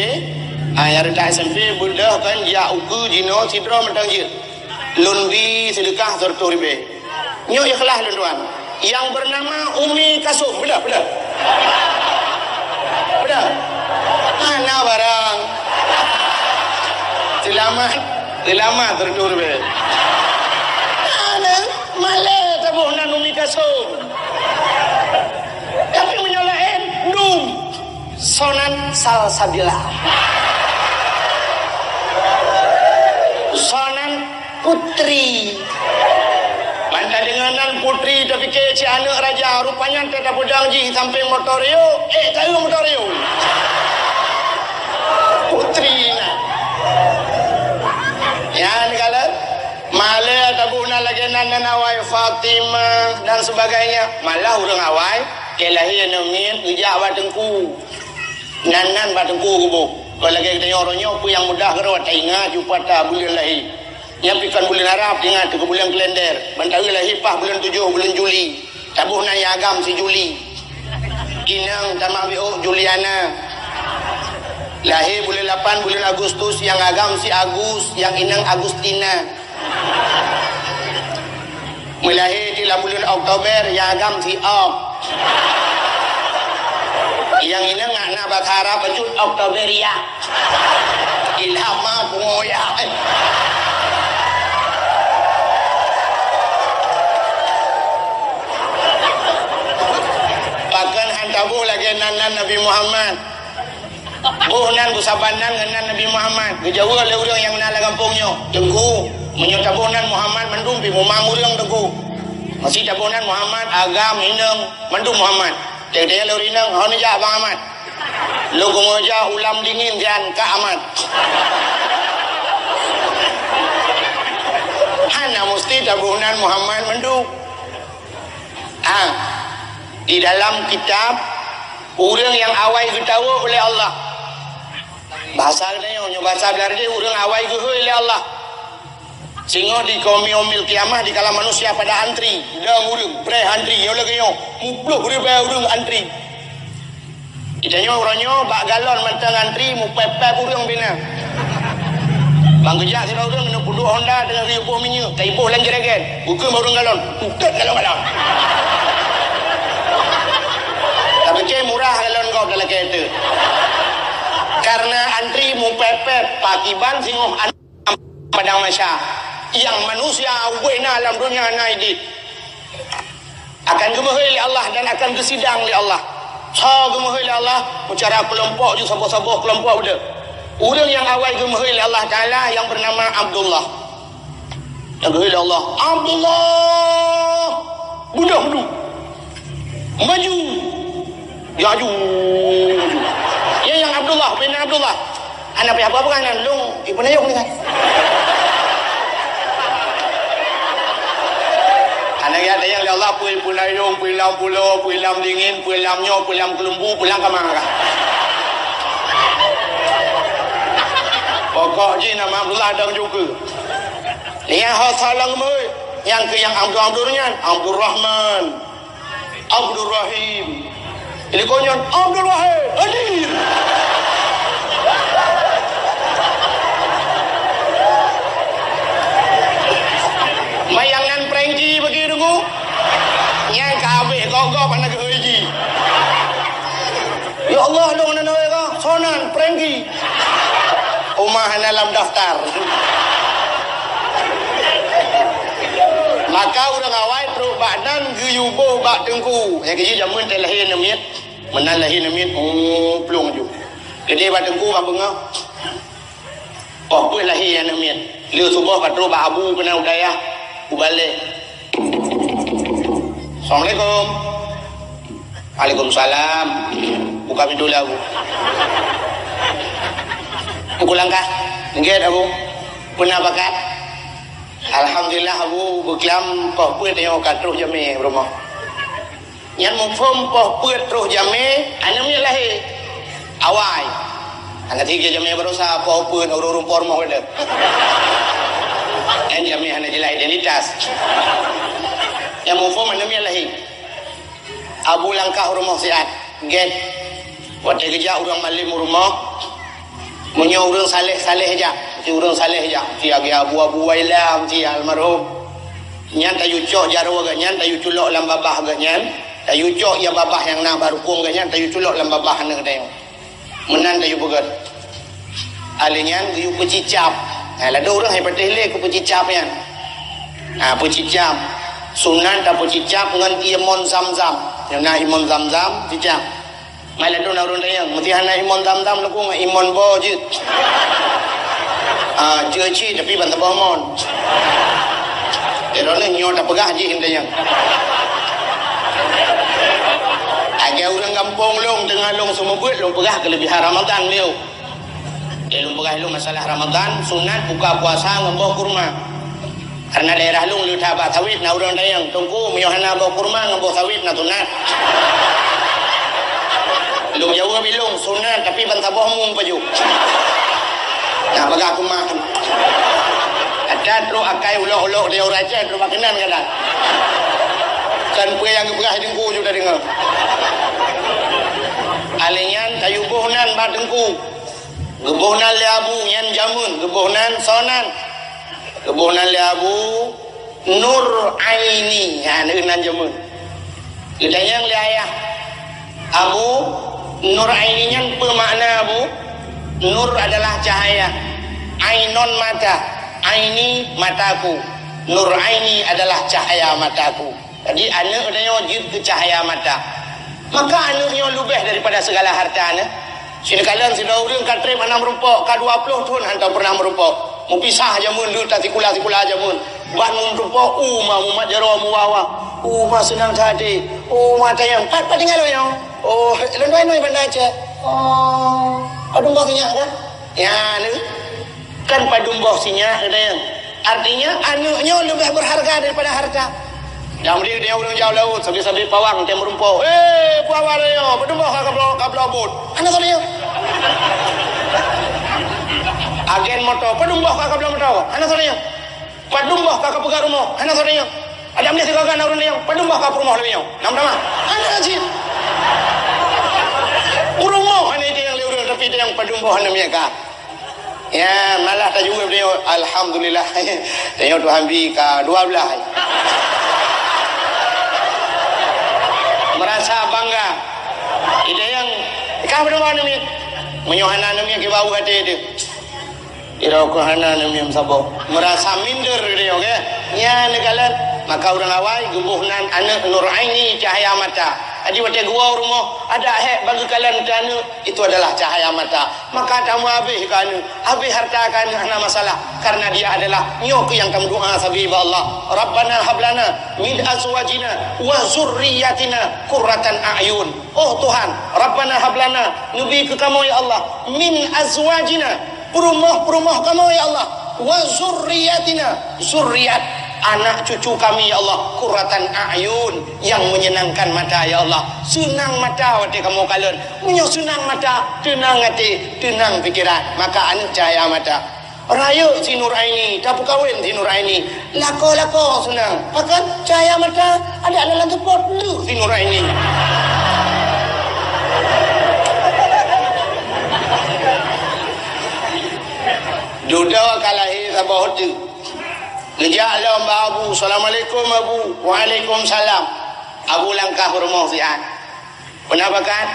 Ha, nyang reutak S M P beudôh kan jak ukeue jinoe sidroe mantong jeuet. Lôn bi seudeukah sireutôh ribèe. Nyoe ikhlas lôn tuan. Nyang bernama Umi Kalsum. Beudôh, beudôh. Beudôh. Hana barang. Seulamat, seulamat sireutôh ribèe. Hana, malèe taboh nan Umi Kalsum. Tapi meunyoe laén, dum. Soe nan Salsabila. Soe nan Putri. Ban tadeungoe nan Putri, tapike cit aneuk raja, rupanya teuh tapeudong jih sampéng motor yo, eh, taeu motor yo. Putri na. Nyan kalon, malèe taboh nan lagèe nan, nan awai Fatimah dan sebagainya. Malah ureueng awai, keu lahé aneuk miet, geujak bak teungku. Nan-nan bak teungku geuboh. Kon lagèe geutanyoe uroe nyoe peue nyang mudah keudroe taingat ju pat buleuen lahé. Nyan pih kon buleuen Arab, ingat keu buleuen kalender. Ban taeu lahé paih buleuen tujoh, buleuen Juli. Taboh nan nyang agam si Juli. Inong tamah biôh Juliana. Lahé buleuen lapan, buleuen Agustus, nyang agam si Agus, nyang inong Agustina. Meulahé di lam buleuen Oktober, nyang agam si Ok. Nyang inong ngak na bahasa Arab bacut Oktoberia. Ilham ma pungo ya. Pakon han taboh lagèe nan-nan Nabi Muhammad. Boh nan beusaban nan ngon nan Nabi Muhammad. Geujaweueb lé ureueng nyang na lam gampông nyoe, "Teungku, Meunyoe taboh nan Muhammad, mandum pih mumang ureuëng teungku. Meusi taboh nan Muhammad, agam, inong, mandum Muhammad. Teuntèe lôn inong, hana jak Bang Ahmad. Lôn keumeujak ulam dingin sian Kak Ahmad. Hana musti taboh nan Muhammad mandum. Ah, di dalam kitab, ureuëng nyang awai geutawök lé Allah. Bahasa geutanyoe, nyoe bahasa Beurani, ureuëng awai geuhôi lé Allah. Singoh di Yaumil Qiyamah, dikala manusia pada antri, dong ureuëng, preh antri, nyoe lagèe nyoe, muploh ribèe ureuëng antri. Geutanyoe uroe nyoe bak galon mantong antri, mupèp-pèp ureuëng bina. Bang geujak sidroe ureuëng keuneuk peuduek honda deungon riboh minyeuk, taiboh lam jerigen, bukon bak ureuëng galon, utet galon-galon. Tapike murah galon gob talakèe teuk. Karena antri mupèp-pèp, pakiban singoh an- Padang Mahsyar, nyang manusia ubé na lam donya na idéh, akan geumeuhôi lé Allah dan akan geusidang lé Allah. Soe geumeuhôi lé Allah? Meucara keulompok ju saboh-saboh keulompok udah. Ureuëng nyang awai geumeuhôi lé Allah Taala nyang beunama Abdullah. Nyang geuhôi lé Allah, "Abdullah, beudôh meudu." Maju. Ya, aju. Maju. Ya, nyang Abdullah, bin Abdullah. Hana payah peugah-peugah nan, lôn, ipeunayong ni kan. Hana ya, ada nyang lé Allah, pui peunayong, pui lam pulo, pui lam dingin, pui lam nyoe, pui lam keulumbu, pui lam kama kah. Pokok jih nama Abdullah dong juga. Nyang ho salong meuh, nyang keu nyang Abdul Abdul nyan, Abdul Rahman. Abdul Rahim. Jadi kau nyan Abdul Wahid. Hadir. Mayangan Prengki bagi tunggu. Nyang kabeh gok-gok anak haji. Ya Allah, dong anak nawe ka. Sonan Prengki. Uma hana lam daftar. Maka ureuëng awai trok bak nan geuyue boh bak teungku. Nyang keuji jameun teuh lahé aneuk miet. Meunan lahé aneuk miet, oh, plueng ju. Geude bak teungku bak beungoh. Oh, peuet lahé aneuk miet. Lheueh suboh ka trok bak abu keunan u dayah, u balek. Assalamualaikum. Waalaikumsalam. Buka pintu lé abu. Pukul langkah. Nggét abu. Peuna pakat. Alhamdulillah abu beuklam poh peuet nyoe ka troh jamé rumoh. Nyan muphom poh peuet troh jamé aneuk miet lahé. Awai. Hana tiga jamé barosa poh peuet ureuëng rumpor moh deh. Nyan jamé hana jelas identitas. Nyan muphom aneuk miet lahé. Abu langkah u rumoh siat, gét. Watèe geujak ureuëng malém u rumoh, meunyoe ureuëng saleh-saleh jak, si ureuëng saleh jak, si agi Abu Abu Wailam, si almarhum. Nyan tayue cok jaroe geuh nyan, tayue culok lam babah geuh nyan, tayue cok ya babah nyang na bak rukong geuh nyan, tayue culok lam babah aneuk tayue. Meunan tayue peugét. Alèh nyan geuyue peucicab. Nah, ladôm ureuëng hai patéh lé keu peucicab nyan. Nah, peucicab. Sunat tapeucicab ngon ié mon zam-zam. Nyang na ié mon zam-zam, cicab. Mai ladôm na ureuëng dayang, meusti hana ié mon zam-zam leuku ngon ié mon bo jeuet. Ah, jeuet cit tapi ban saboh mon. Droeneuh nyoe tapeugah jih dayang. Lagèe ureuëng gampông lôn, teungoh lôn seumeubeuet, lôn peugah keuleubihan Ramadhan beliau. Lôn peugah lôn masalah Ramadhan, sunat buka puasa ngon boh kurma. Karena daerah lôn le that bak sawét na ureuëng dayang, "Teungku, meunyoe hana boh kurma ngon boh sawét na sunat?" Lôn jaweueb ilôn, "Sunat, tapi ban saboh mung pajoh." Nah, peugah kurma. Ada trok akai ulok-ulok di ureuëng Aceh, trok bak keunan kadang. Kan peue nyang geupeugah teungku ju tadeungoe. Alèh nyan tayue boh nan bak teungku. Geuboh nan lé abu nyan jameun, geuboh nan sonan. Geuboh nan lé abu Nur Aini, ha, nan jameun. Geutanyong lé ayah, "Abu, Nur Aini nyan peue makna, Abu?" Nur adalah cahaya. Ainon mata, aini mataku. Nur Aini adalah cahaya mataku. Jadi aneuk tanyoe jeuet keu cahya mata. Maka aneuk nyoe leubeh daripada segala harta nyoe. Sikalon sidroe ureuëng ka trép hana meurumpok, ka dua ploh thon hantom pernah meurumpok. Meupisah jameun deuek tasikula-sikula jameun. Ban meutumpôk u ma mumat jaroe muwa-wa. U ma seunang that até. U ma tayang. Pat, pat tinggai lôn nyoe? Oh, lôn tuan nyoe Banda Aceh. Oh, padum boh sinyak kan? Ya, ni. Kan padum boh sinyak, kata nyan. Artinya, aneuk nyoe leubeh berharga daripada harta. Nyang meunan dia ureueng jauh laôt, sabe-sabe pawang, tem meureumpok. "Eh, peue haba nyoe? Padum boh ka kabloe, kabloe bot? Hana soe nyoe?" Agen moto, "Padum boh ka kabloe moto? Hana soe nyoe?" Padum boh ka kapeugah rumoh, hana soe tanyong. Adak meunyoe sigoe na ureueng tanyong, padum boh ka peurumoh lagèe nyoe? Nam tamah. Hana cit. Peurumoh hana itanyong lé ureueng, tapi itanyong padum boh aneuk miet ka. Ya, malah tajaweueb tanyong, "Alhamdulillah." Tanyong Tuhan bi ka dua belas. Merasa bangga. Itanyong, "Ka padum boh aneuk miet?" Meunyoe hana aneuk miet, kiban u até teuh. Irok hana neumiem saboh. Meurasa minder geutanyoe, keu? Nyan neukalon. Maka ureueng awai geuboh nan aneuk Nur Aini cahya mata. Jadi watèe geuwoe u rumoh, adak hék bak geukalon keu aneuk, itu adalah cahaya mata. Maka tameuhabéh keu aneuk, habéh harta keu aneuk hana masalah. Karena dia adalah nyoe keuh nyang tameudoa sabe bak Allah. Rabbana hablana min azwajina wa zurriyatina qurratan a'yun. Oh Tuhan, Rabbana hablana, neubi keu kamoe ya Allah, min azwajina, peurumoh-peurumoh kamoe, ya Allah. Wa zurriyatina, zurriyat, anak cucu kami, ya Allah. Qurratan a'yun, yang menyenangkan mata, ya Allah. Seunang mata watèe kamoe kalon. Meunyoe seunang mata, teunang até, teunang pikeran. Maka aneuk cahya mata. Rayeuk si Nur Aini, tapeukawen si Nur Aini. Lakoe-lakoe seunang. Pakon? Cahya mata, adak na lam seupôt, leuh si Nur Aini. Dudoe ka lahé saboh teuk. Geujak lom bak Abu, "Assalamualaikum, Abu." "Waalaikumsalam." Abu langkah u rumoh siat. Peue na pakat?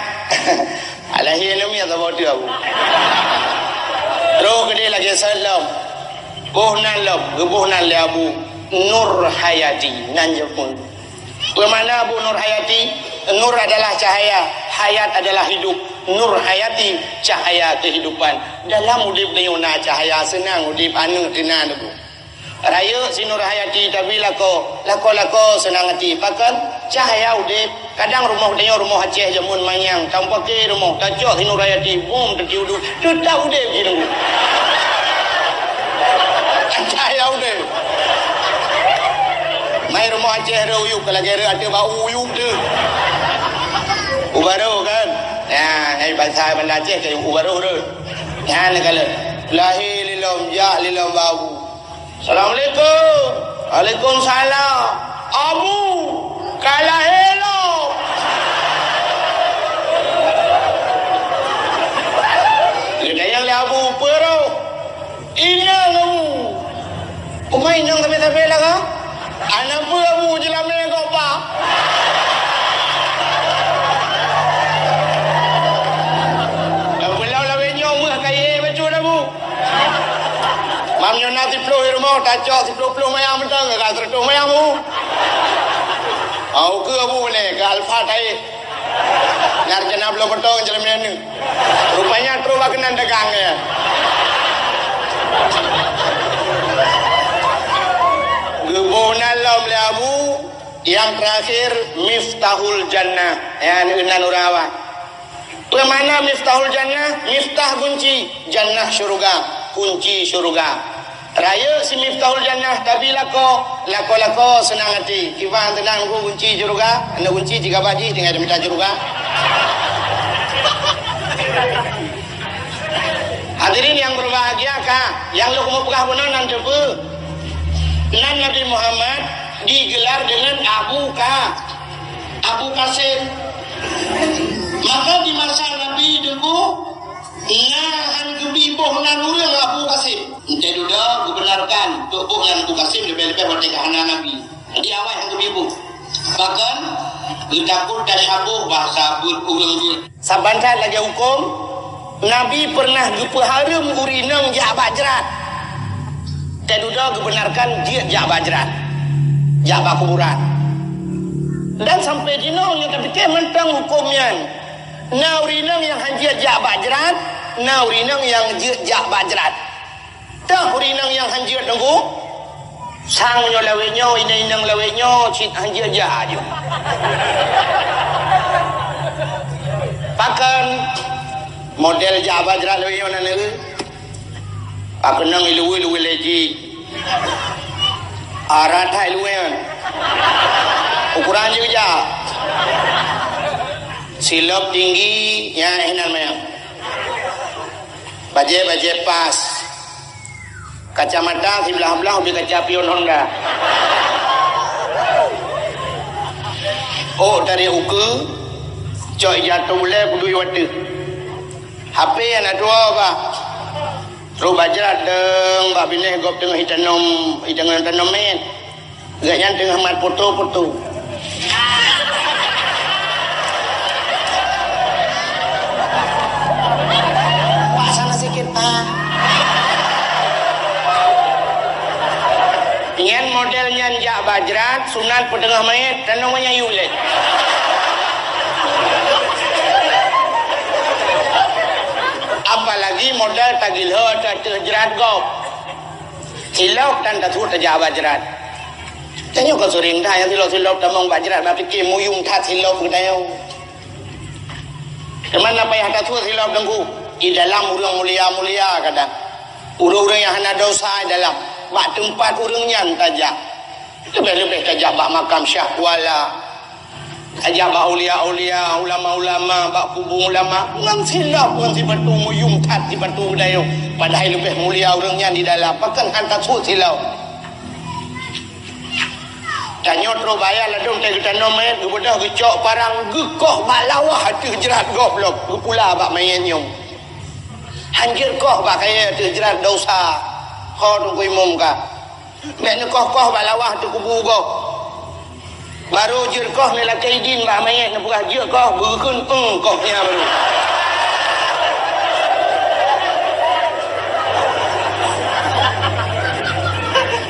Alahé aneuk miet saboh teuk Abu. Troh keudéh lagèe seuet lom. Boh nan lom, geuboh nan lé Abu. Nur Hayati, nan jeuet. Peue makna Abu Nur Hayati? Nur adalah cahaya, hayat adalah hidup. Nur Hayati, cahaya kehidupan. Dalam udép tanyoe na cahaya, seunang udép aneuk teunan Abu. Rayeuk si Nur Hayati tabi lakoe, lakoe-lakoe seunang até. Pakon? Cahya udép. Kadang rumoh tanyoe rumoh Aceh jameun manyang, tamupaké rumoh, tacok si Nur Hayati, bom teuti udép, teutap udép jih nunggu. Cahya udép. Mai rumoh Aceh reu uyuek, lagèe reu ateueh bak uyuek teuh. Ubarô kan? Ya, hai bansa Banda Aceh keu ubarô reu. Nyan neukalon. Lahé lé lom, jak lé lom bak Abu. "Assalamualaikum." "Waalaikumsalam." "Abu, ka lahé lom." Geutanyong lé Abu, "Peue roh?" "Inong, Abu." "Peue inong sabe-sabe lah kah?" "Hana peue, Abu, jeulamé gob ba." Beulau lawét nyoe meuh kayèe bacut, Abu. Mam nyoe na siploh di rumoh, tacok siploh ploh mayang mantong, ka seureutôh mayang, Bu. Au keu Abu nyoe, keu Alfa Taib. Nyang rencana bloe motong jalan nyoe. Rupanya trok bak keunan dagang nyan. Geuboh nan lom lé Abu, nyang teurakhir Miftahul Jannah. Nyan nan ureueng awai. Peue makna Miftahul Jannah? Miftah gunci, Jannah syeuruga, gunci syeuruga. Rayeuk si Miftahul Jannah tabi lakoe, lakoe-lakoe seunang até. Kiban seunang gunci syeuruga, aneuk gunci jigaba jih tinggai di mita syeuruga. Hadirin yang berbahagia, ka nyang lôn keuneuk peugah bunoe nan teupeue. Nan Nabi Muhammad digelar dengan Abu Ka. Abu Qasim. Maka di masa Nabi Teungku, na han geubi boh nan ureueng Abu Qasim. Entah dudoe geubenarkan, boh nan Abu Qasim leubeh-leubeh watèe ka hana Nabi. Jadi awai han geubi boh. Bahkan geutakot tasyabuh bahasa buet ureueng-ureueng. Saban that lagèe hukôm, Nabi peureunah geupeuhareuem ureueng inong jak bak jrat. Teududoe geubenarkan jeuet jak bak jrat, jak bak kuburan. Dan sampai jinoe nyang tapike mantong hukôm nyan. Na ureueng inong nyang han jeuet jak bak jrat, na ureueng inong nyang jeuet jak bak jrat. Teuh ureueng inong nyang hanjeuet nunggu. Sang nyoe lawét nyoe, inong-inong lawét nyoe, cit hanjeuet jak aju. Pakon model jak bajrat lawét nyoe na neu. Pakon nang iluwi-luwi leji. Arah thai luwen. Ukuran jih jak. Silop tinggi, ya, eh, nan manyang. Bajée-bajée pas. Kacamata siblah-blah ubé kaca pion Honda. Oh, dari ukeue, cok ija ulée kudu wateuh. H P aneuk dua bah. Trok bajrat deueng bak binéh gob teungoh itanom, itanom tanom mét. Gobnyan teungoh mat foto-foto. Wak sana sikit, Pak. Nyan model nyan jak bajrat, sunat peuteungoh manyét, dan nomor nyan yue lé. Apalagi model tagilho ateueh jrat gob. Silop dan tasuet tajak bajrat. Tanyoe ka seuring dah nyang silop-silop tamong bajrat, bak pike muyuem that silop geutanyoe. Teuma na payah tasuet silop teungku. Di dalam ureueng mulia-mulia kadang. Ureueng-ureueng nyang hana dosa di dalam. Bak teumpat ureueng nyan tajak. Leubeh-leubeh tajak bak makam Syah Kuala. Tajak bak aulia-aulia, ulama-ulama, bak kubu ulama, ngon silop, ngon sipatu muyuem that sipatu geutanyoe. Padahai leubeh mulia ureueng nyan di dalam, pakon han tasuet silop. Tanyoe trok baya ladôm teuh geutanom manyét, geubeudôh geucok parang, geukoh bak lawah ateueh jrat gob lom, geupula bak manyét nyoe. Hanjeuet koh bak kayée ateueh jrat dosa. Ho Teungku Imum ka. Bèk neukoh-koh bak lawah ateueh kubu gob. Barô jeuet koh neulakée idin bak manyét neupeugah jeuet koh, beukheun, "Eng," koh nyan barô.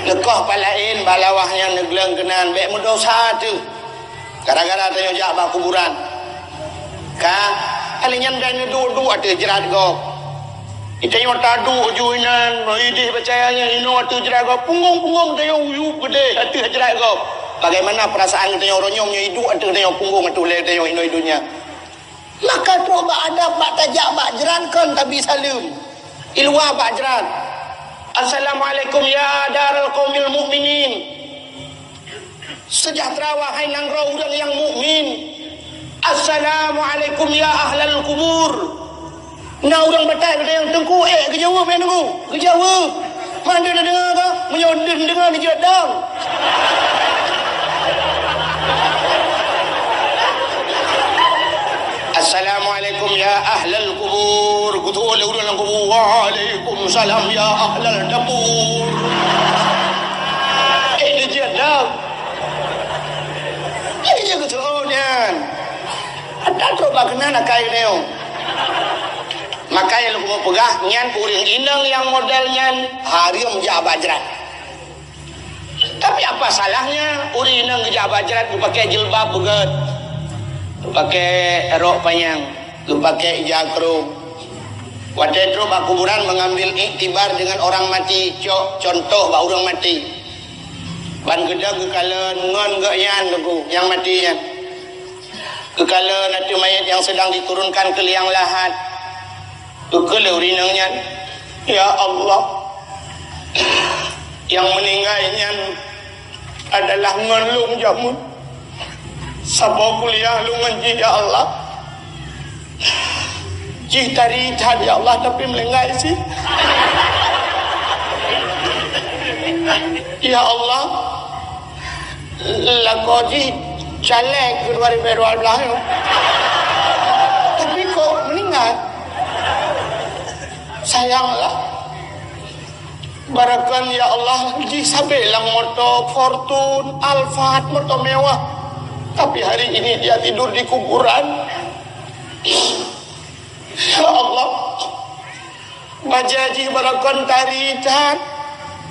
Neukoh pat laén bak lawah nyan neugleueng keunan, bèk meudosa teuh. Gara-gara tanyoe jak bak kuburan. Ka, kali nyan dai neuduek-duek ateueh jrat gob. Tanyoe taduek ju inan, idéh peucaya nyan inoe ateueh jrat gob. Punggong-punggong tanyoe uyueb keudéh ateueh jrat gob. Bagaimana perasaan tanyoe uroe nyoe nyoe iduek ateueh tanyoe punggong ateueh ulée tanyoe inoe i donya? Maka trok bak adab bak tajak bak jrat kon tabi saleuem. Iluwa bak jrat. Assalamualaikum ya daral qaumil mukminin. Sejahtera wahai nanggroe ureueng nyang mukmin. Assalamualaikum ya ahlal kubur. Na ureueng batai geutanyoe teungku, ék geujaweueb, ék teungku. Geujaweueb. Man deuh neudeungoe ka? Meunyoe deuh neudeungoe neujeuet dong. Assalamualaikum ya ahlal kubur. Geuteu'oh lé ureueng lam kubu. Waalaikumsalam ya ahlal dapur. Ék neujeuet dong. Jadi dia kata, "Oh, nyan. Ada trok bak keunan akai nyoe." Maka nyang lôn peugah, nyan ureueng inong nyang model nyan hareuem jak bak jrat. Tapi apa salahnya ureueng inong geujak bak jrat geupakai jilbab beugét, geupakai rok panyang, geupakai ija krông? Watée trok bak kuburan mengambil iktibar dengan orang mati, cok contoh bak ureueng mati. Ban geudong geukalon ngon gobnyan teungku nyang maté nyan. Geukalon ateueh manyét nyang seudang diturunkan keu liang lahat. Geukheun lé ureueng inong nyan, "Ya Allah, nyang meuninggai nyan adalah ngon lôn jameun. Saboh kuliah lôn ngon jih, ya Allah. Jih tari that, ya Allah, tapi meuninggai cit. Ya Allah, lakoe jih caleg keu dua ribu dua belas nyoe. Tapi kok meuninggai? Sayang lah." Barakon, ya Allah, jih sabé lam moto Fortune, Alphard, moto mewah. Tapi hari ini dia tidur di kuburan. Ya Allah, bajée jih barakon tari that.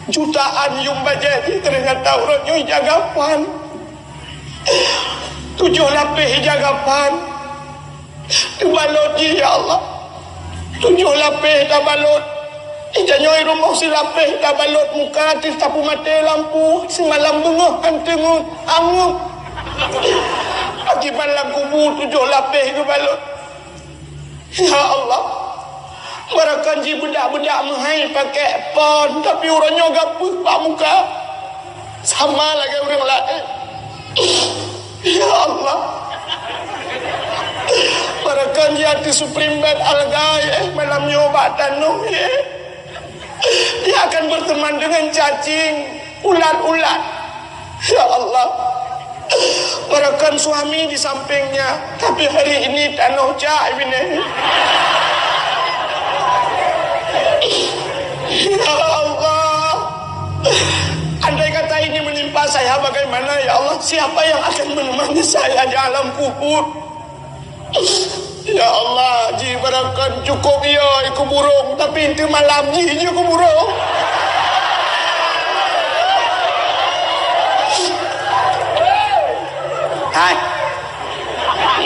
Jutaan yuem bajée jih, ternyata uroe nyoe ija gapan. Tujoh lapéh ija gapan. Teubalot jih, ya Allah. Tujoh lapéh tabalot. Tanyoe i rumoh silapéh tabalot muka, teuh tapeumaté lampu, simalam beungoh han teungeut, angeuk. Akiban lam kubu tujoh lapéh geubalot. Ya Allah, barokon jih beudak-beudak meuhai pakék phon, tapi uroe nyoe gapeuh bak muka. Sama lagée ureuëng laén. Ya Allah, barokon jih ateueh supreme bed alga, ya, malam nyoe bak tanoh, ya. Dia akan berteman dengan cacing, ulat-ulat. Ya Allah, barokon suami di sampingnya, tapi hari ini tanoh cak bini. Ya Allah, andai kata ini menimpa saya, bagaimana, ya Allah? Siapa yang akan menemani saya di alam kubur? Ya Allah, jih barokon cukup yo ikeu burung, tapi teuh malam jih jih ikeu burung. Hai.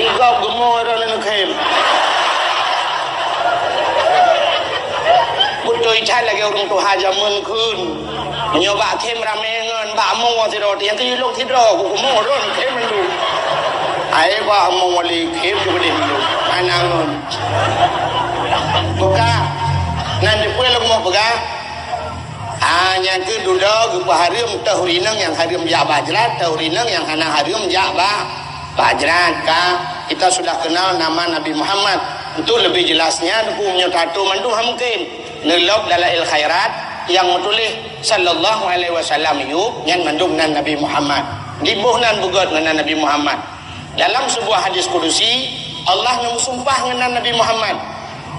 Igop geumo ron khem. Beutôi that lagée ureuëng tuha jameun kheun. Meunyoe bak khem ramé ngon bak mo sidroe, nyang keu ilong sidroe, ku kumo ron khem mandum. Ai bak mo wali khem ju beudeh mandum. Anak ngon. Buka. Nan dipeue lom mo peugah. Ah, nyang keu dudoe geupeuhareuem teuh ureuëng nyang hareuem jak bak jrat, teuh ureuëng nyang hana hareuem jak bak, bak jrat ka. Kita sudah kenal nama Nabi Muhammad. Untuk lebih jelasnya, Teungku, meunyoe tato mandum ha mungkin. Neulok Dalail Khairat nyang meutuléh sallallahu alaihi wasallam yub, nyan mandum nan Nabi Muhammad. Diboh nan beugöt ngon nan Nabi Muhammad. Dalam sebuah hadis kudusi, Allah neumeusumpah ngon nan Nabi Muhammad,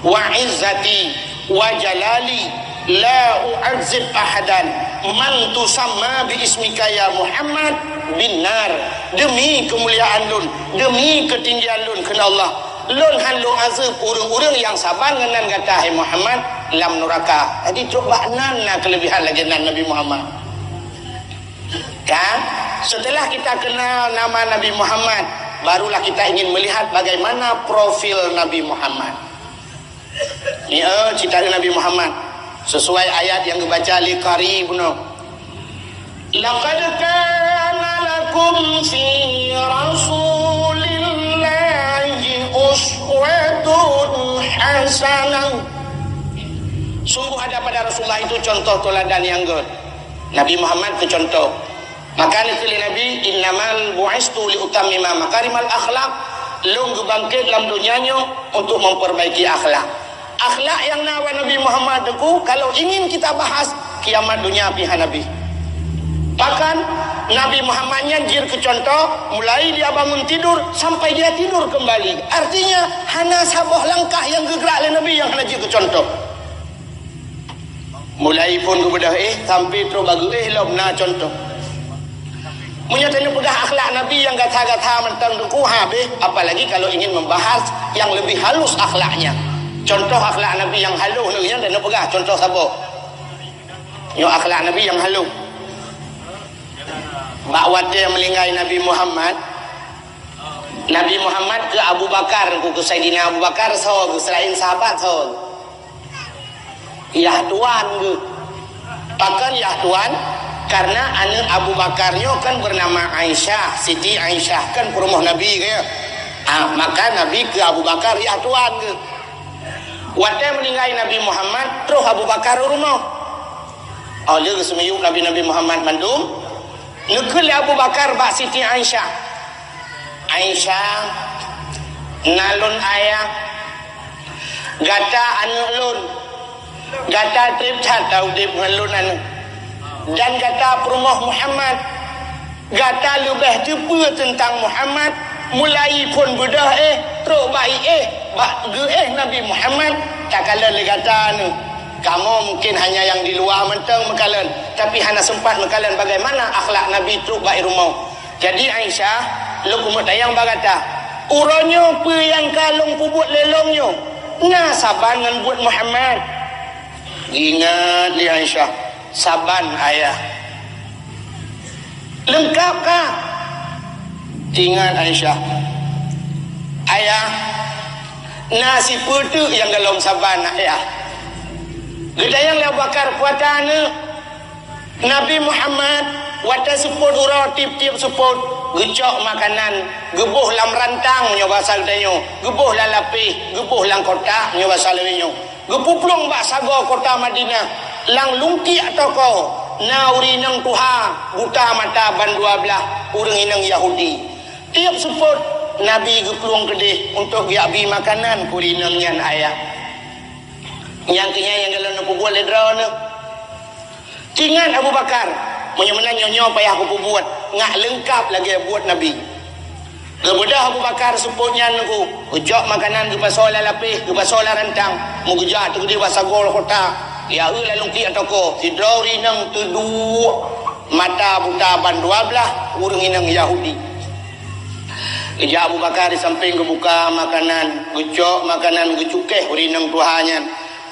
"Wa izzati wa jalali la u'azzib ahadan man tusamma bi ismika ya Muhammad bin nar." Demi keumuliaan lôn, demi keutinggian lôn, kheun Allah, Lôn han lôn azeueb ureuëng-ureuëng nyang saban ngon nan gata, hai Muhammad, lam nuraka. Jadi, trok bak nan na keuleubihan lagée nan Nabi Muhammad. Kan? Setelah kita kenal nama Nabi Muhammad, barulah kita ingin melihat bagaimana profil Nabi Muhammad. Ni, eh, cerita Nabi Muhammad. Sesuai ayat nyang geubaca lé qari bunoe. "Laqad kana lakum fi Rasulillahi uswatun hasanah." Sungguh ada pada Rasulullah itu contoh teladan yang gét. Nabi Muhammad keu contoh. Maka neukheun lé Nabi, "Innamal bu'istu li utammima makarimal akhlak." Lôn geubangket lam donya nyoe untuk memperbaiki akhlak. Akhlak nyang na bak Nabi Muhammad teungku, kalau ingin kita bahas, kiamat donya pih hana bih. Bahkan, Nabi Muhammad nyan jeuet keu contoh, mulai dia bangun tidur sampai dia tidur kembali. Artinya, hana saboh langkah nyang geugrak lé Nabi nyang hana jeuet keu contoh. Mulai phon geubeudôh éh sampai trok bak geuéh lom na contoh. Meunyoe tanyoe peugah akhlak Nabi nyang gata-gata mantong teungku habéh, apalagi kalau ingin membahas yang lebih halus akhlaknya. Contoh akhlak Nabi nyang halus nyoe nyan tanyoe peugah contoh saboh. Nyoe akhlak Nabi nyang halus. Bak watée meuninggai Nabi Muhammad, Nabi Muhammad keu Abu Bakar, keu Saidina Abu Bakar soe, selain sahabat soe. Yah tuan geuh. Pakon yah tuan? Karena aneuk Abu Bakar nyoe kan bernama Aisyah, Siti Aisyah kan peurumoh Nabi ke. Ah, maka Nabi keu Abu Bakar yah tuan geuh. Watée meuninggai Nabi Muhammad, troh Abu Bakar u rumoh. Oh, lheueh geuseumeuyueb Nabi-Nabi Muhammad mandum, neukheun lé Abu Bakar bak Siti Aisyah, "Aisyah, na lôn ayah, gata aneuk lôn, gata treb that taudeb ngon lôn aneuk, dan gata peurumoh Muhammad, gata leubeh teupeue teuntang Muhammad, mulai phon beudôh éh trok bak iéh, bak geuéh Nabi Muhammad, takalon lé gata aneuk. Kamoe mungkin hanya nyang di luwa mantong meukalon, tapi hana seumpat meukalon bagaimana akhlak Nabi trok bak i rumoh. Jadi Aisyah, lôn keumeung tanyong bak gata, uroe nyoe peue nyang ka lôn peubuet lé lôn nyoe, na saban ngon buet Muhammad?" Ingat lé Aisyah, "Saban, Ayah." "Leungkap ka?" Ingat Aisyah, "Ayah, na sipeue teuk nyang golom saban, Ayah." Geutanyong lé Abu Bakar, "Peue ata neuh?" Nabi Muhammad, watée seupôt uroe, tieb-tieb seupôt, geucok makanan, geuboh lam rantang, meunyoe basa geutanyoe, geuboh lam lapéh, geuboh lam kotak, meunyoe basa lawét nyoe. Geupuplueng bak sagoe kota Madinah, lam lungkiek toko, na ureuëng inong tuha, buta mata bandua blaih, ureuëng inong Yahudi. Tieb seupôt, Nabi geuplueng keudeh untuk geujak bi makanan keu ureuëng inong nyan ayah. Nyang keu nyan nyang gohlom neupeubuet lé droeneuh. Ingat Abu Bakar, meunyoe meunan nyoe-nyoe payah kupeubuet, ngat leungkab lagée buet Nabi. Geubeudôh Abu Bakar seupôt nyan Teungku, geucok makanan geupasoe lam lapéh, geupasoe lam rantang, meugeujak teukeudeh bak sagoe kota, ya eu lam lungkiek toko, sidroe ureuëng inong teuduek mata buta bandua blaih, ureuëng inong Yahudi. Geujak Abu Bakar di sampéng geubuka makanan, geucok makanan, geucukéh ureuëng inong tuha nyan.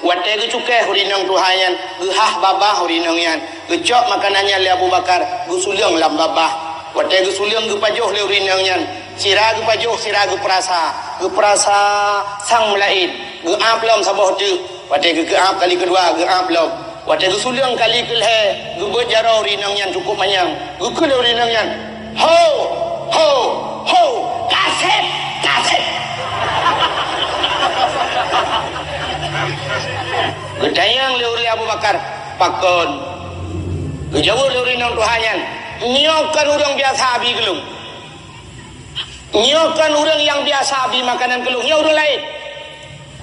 Watée geucukéh ureuëng inong tuha nyan, geuhah babah ureuëng inong nyan. Geucok makanan nyan lé Abu Bakar, geusuleueng lam babah. Watée geusuleueng geupajoh lé ureuëng inong nyan. Sira geupajoh, sira geupeurasa. Geupeurasa sang meulaén. Geuab lom saboh teuk. Watée geukeuab kali keudua, geuab lom. Watée geusuleueng kali keulhée, geubeuet jaroe ureuëng inong nyan cukup manyang. Geukheun lé ureuëng inong nyan, "Ho! Ho! Ho! Kaseb! Kaseb!" Geutanyong lé ureuëng Abu Bakar, "Pakon?" Geujaweueb lé ureuëng inong tuha nyan, "Nyoe kon ureuëng biasa bi keu lôn." "Nyoe kon ureuëng nyang biasa bi makanan keu lôn, nyoe ureuëng laén."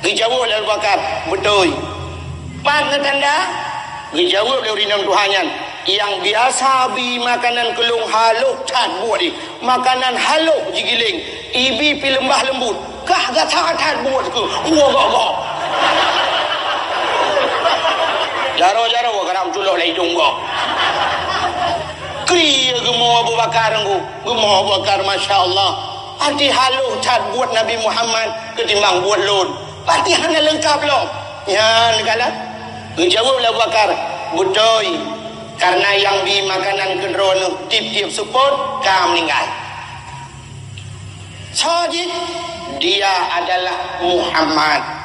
Geujaweueb lé Abu Bakar, "Beutôi." "Pat neutanda?" Geujaweueb lé ureuëng inong tuha nyan, "Nyang biasa bi makanan keu lôn halôh that buet jih, makanan halôh jigiléng, ibi pih leumbah leumbut, kah gata that buet keuh, woe gok-gok." Jaroe-jaroe ka na meuculok lam idong gok. Kri geumoe Abu Bakar Teungku. Geumoe Abu Bakar, masya Allah. Até halôh that buet Nabi Muhammad keutimbang buet lôn. Até hana leungkab lom. Nyan kalon. Geujaweueb lé Abu Bakar, "Beutôi, kareuna nyang bi makanan keu droeneuh tieb-tieb seupôt ka meuninggai." Soe jih? "Dia adalah Muhammad."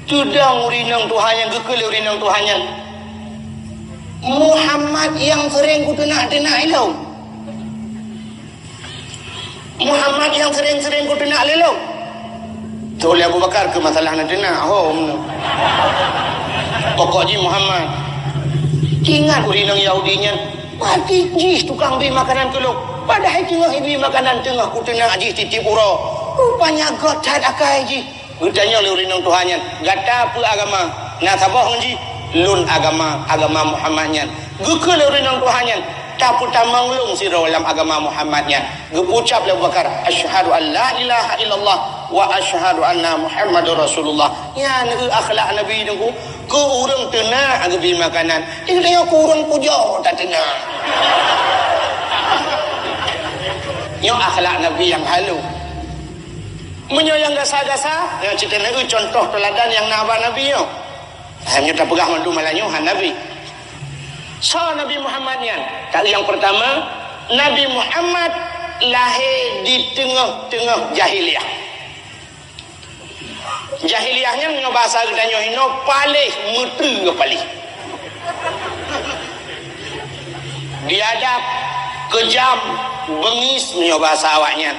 Teudong ureuëng inong tuha nyan, geukheun lé ureuëng inong tuha nyan, "Muhammad nyang seuréng kuteunak-teunak ilôn. Muhammad nyang seuréng-seuréng kuteunak lé lôn." Teuh lé Abu Bakar keu masalah neuteunak, hom. Pokok jih Muhammad. Ingat ureuëng inong Yahudi nyan, "Pati jih tukang bi makanan keu lôn. Padahai teungoh ibi makanan teungoh kuteunak jih tieb-tieb uroe. Rupanya göt that akai jih." Geutanyong lé ureuëng inong tuha nyan, "Gata peue agama?" "Na saboh ngon jih, lôn agama, agama Muhammad nyan." Geukheun lé ureuëng inong tuha nyan, "Tapeutamong lôn sidroe lam agama Muhammad nyan." Geupeucab lé Abu Bakar, "Asyhadu an la ilaha illallah wa asyhadu anna Muhammadar Rasulullah." Nyan eu akhlak Nabi Teungku, keu ureuëng teunak geubi makanan. Geutanyoe keu ureuëng pujoe tateunak. Nyoe akhlak Nabi nyang halôh. Meunyoe nyang gasa-gasa, nyoe cit na eu contoh teuladan nyang na bak Nabi nyoe. Hai, meunyoe tapeugah mandum malam nyoe, han Nabi. Soe Nabi Muhammad nyan? Kali nyang peurtama, Nabi Muhammad lahé di teungoh-teungoh jahiliyah. Jahiliyah nyan meunyoe basa geutanyoe hinoe paléh, meutri ngon paléh. Biadab, keujam, beungis meunyoe basa awaknyan.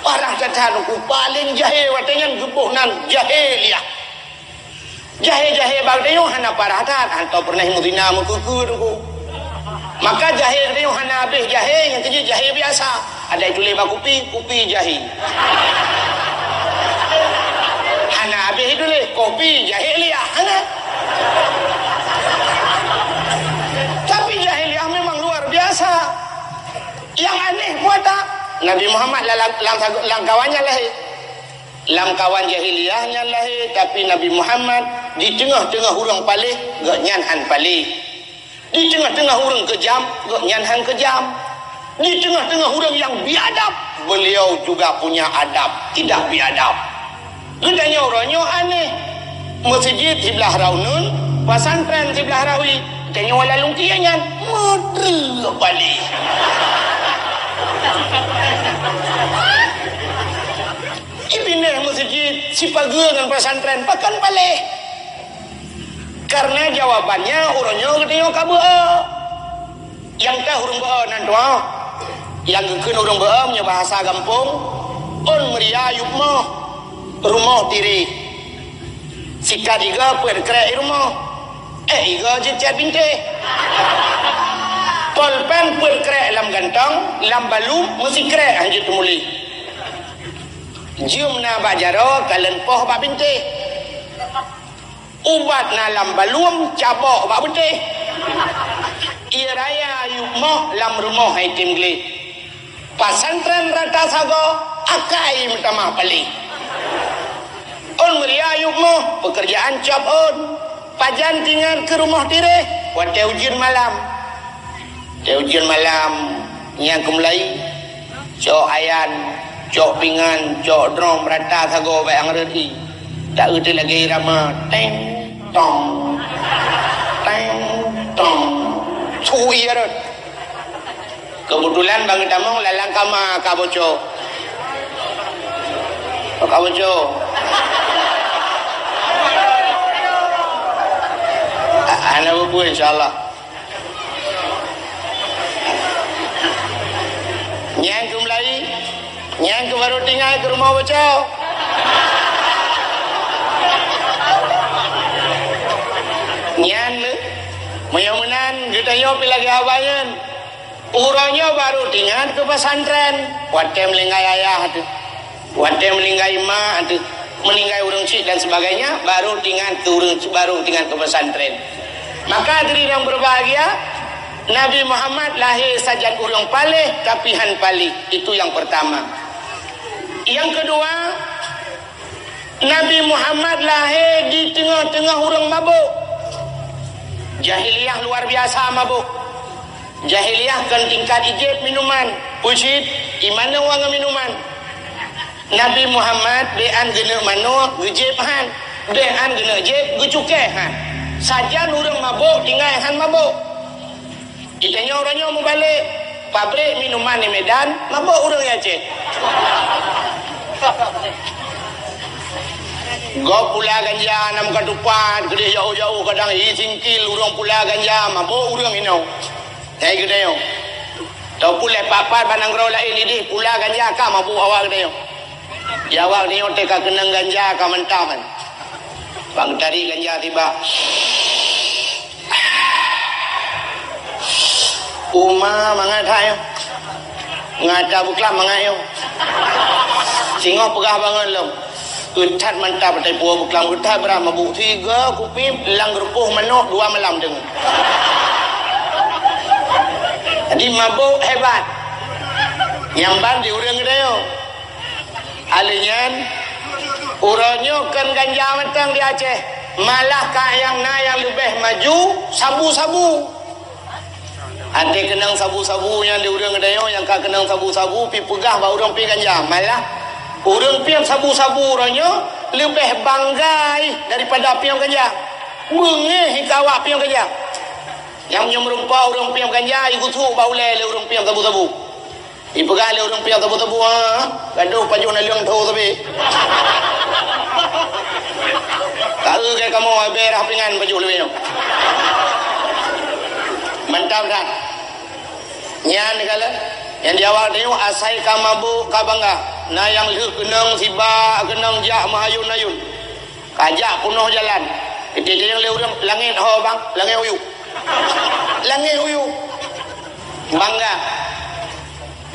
Parah that-that Teungku, paléng jahé watée nyan geuboh nan jahiliyah. Jahé-jahé bak geutanyoe hana parah that, hantom peureunah meuzina meukeue-keue Teungku. Maka jahé geutanyoe hana habéh jahé, nyang keujeuet jahé biasa. Ada tuléh bak kupi, kupi jahé. Hana habéh tuléh, kopi jahiliyah, hana. Tapi jahiliyah memang luar biasa. Nyang aneh peue ata, Nabi Muhammad lam, lam, lam kawan nyan lahé. Lam kawan jahiliyah nyan lahé, tapi Nabi Muhammad di teungoh-teungoh ureuëng paléh, gobnyan han paléh. Di teungoh-teungoh ureuëng keujam, gobnyan han keujam. Di teungoh-teungoh ureuëng nyang biadab, beliau juga punya adab, tidak biadab. Geutanyoe uroe nyoe aneh. Meuseujid siblah raunun, pesantren siblah rawi. Tanyoe lam lungkiek nyan, meudreuk paléh. Ipindah meuseujid sipageue ngon pesantren, pakon paléh. Karena jawabannya uroe nyoe geutanyoe ka beu-e. Nyang teuh ureuëng beu-e nan tuha. Nyang geukheun ureuëng beu-e meunyoe bahasa gampông, ôn meuria yup moh, rumoh tireh. Sikat iga peuet krek i rumoh. Eh, iga jeuet cat bintéh. Polpen peuet krek lam gantong, lam balum meusikrek hanjeuet teumuléh. Jeuem na bak jaroe, kalon poh bak bintéh. Ubat na lam balum, cabok bak beutéh. Ie raya yup moh, lam rumoh hai tem gleh. Pesantren rata sagoe, akai meutamah paleh. Ôn meuria yup moh, peukeurjaan cop ôn. Pajan tingat keu rumoh tireh, watée ujeuen malam. Watée ujeuen malam, nyang keumeulai, cok ayan, cok pingan, cok drom, rata sagoe bak nyang rhot ie. Taeu teuh lagée irama, teng, tong, teng, tong. Su ie rhot. Keubeutulan bak geutamong lam kama ka boco. Ka boco. A-, hana peue-peue, insya Allah. Nyang keumeulai, nyang keubaru tinggai keu rumoh boco. Nyan, meunyoe meunan, geutanyoe pih lagée haba nyan. Uroe nyoe baru tingat keu pesantren, watée meuninggai ayah teuh, watée meuninggai mak teuh, meuninggai ureuëng chik dan sebagainya, baru tingat keu ureuëng, baru tingat keu pesantren. Maka hadirin yang berbahagia, Nabi Muhammad lahé sajan ureuëng paleh, tapi han paleh. Itu yang pertama. Yang kedua, Nabi Muhammad lahé di teungoh-teungoh ureuëng mabök. Jahiliyah luar biasa mabök. Jahiliyah kon tingkat ijép minuman, pucit, imanö wangi minuman. Nabi Muhammad bék an geuneuk manök geujép han, bék an geuneuk jép geucukée han. Sajan ureuëng mabök tinggai han mabök. Geutanyoe uroe nyoe mubalek, pabrik minuman di Medan, mabök ureuëng di Aceh. Gob pula ganja nam ka tupat, keudeh jauh-jauh kadang i singkil ureuëng pula ganja, mabök ureuëng inoe. Hai geutanyoe. Tau pulai papat bak nanggroe laén ideh pula ganja ka mabök awak geutanyoe. Di awak geutanyoe teuka keunong ganja ka mantap kan. Bang tarik ganja tiba. Uma mangat hai. Ngata beuklam mangat yo. Singoh peugah bangon lom. Euthat mantap patai puwoe beuklam, euthat brat mabuk. Tiga kupi lam geurupoh manok dua malam deungon. Jadi mabuk hebat. Nyamban di ureuëng geutanyoe. Aleuh nyan, uroe nyoe kon ganja mantong di Aceh, malah ka nyang na nyang leubeh maju, sabu-sabu. Até keunong sabu-sabu nyang di ureuëng geutanyoe nyang ka keunong sabu-sabu, pi peugah bak ureuëng pi ganja. Malah, ureuëng piep sabu-sabu uroe nyoe leubeh bangga daripada piep ganja. Beungéh ka awak piep ganja. Nyang meunyoe meurumpok ureuëng piep ganja, igusuk bak ulée lé ureuëng piep sabu-sabu. Ipeugah lé ureuëng piep teubeu-teubeu, "Ah, gadoh pajoh naleueng tho sabe." Ka eu keu kamoe, beu rah pingan pajoh leubeh nyoe. Mantap that. Nyan kala, nyang di awak tanyoe asai ka mabök, ka bangga. Na nyang lheueh keunong siba, keunong jak meuhayun-hayun. Ka jak peunoh jalan. Geutanyong lé ureuëng, "Langét ho, Bang?" "Langét uyuek." Langét uyuek. Bangga.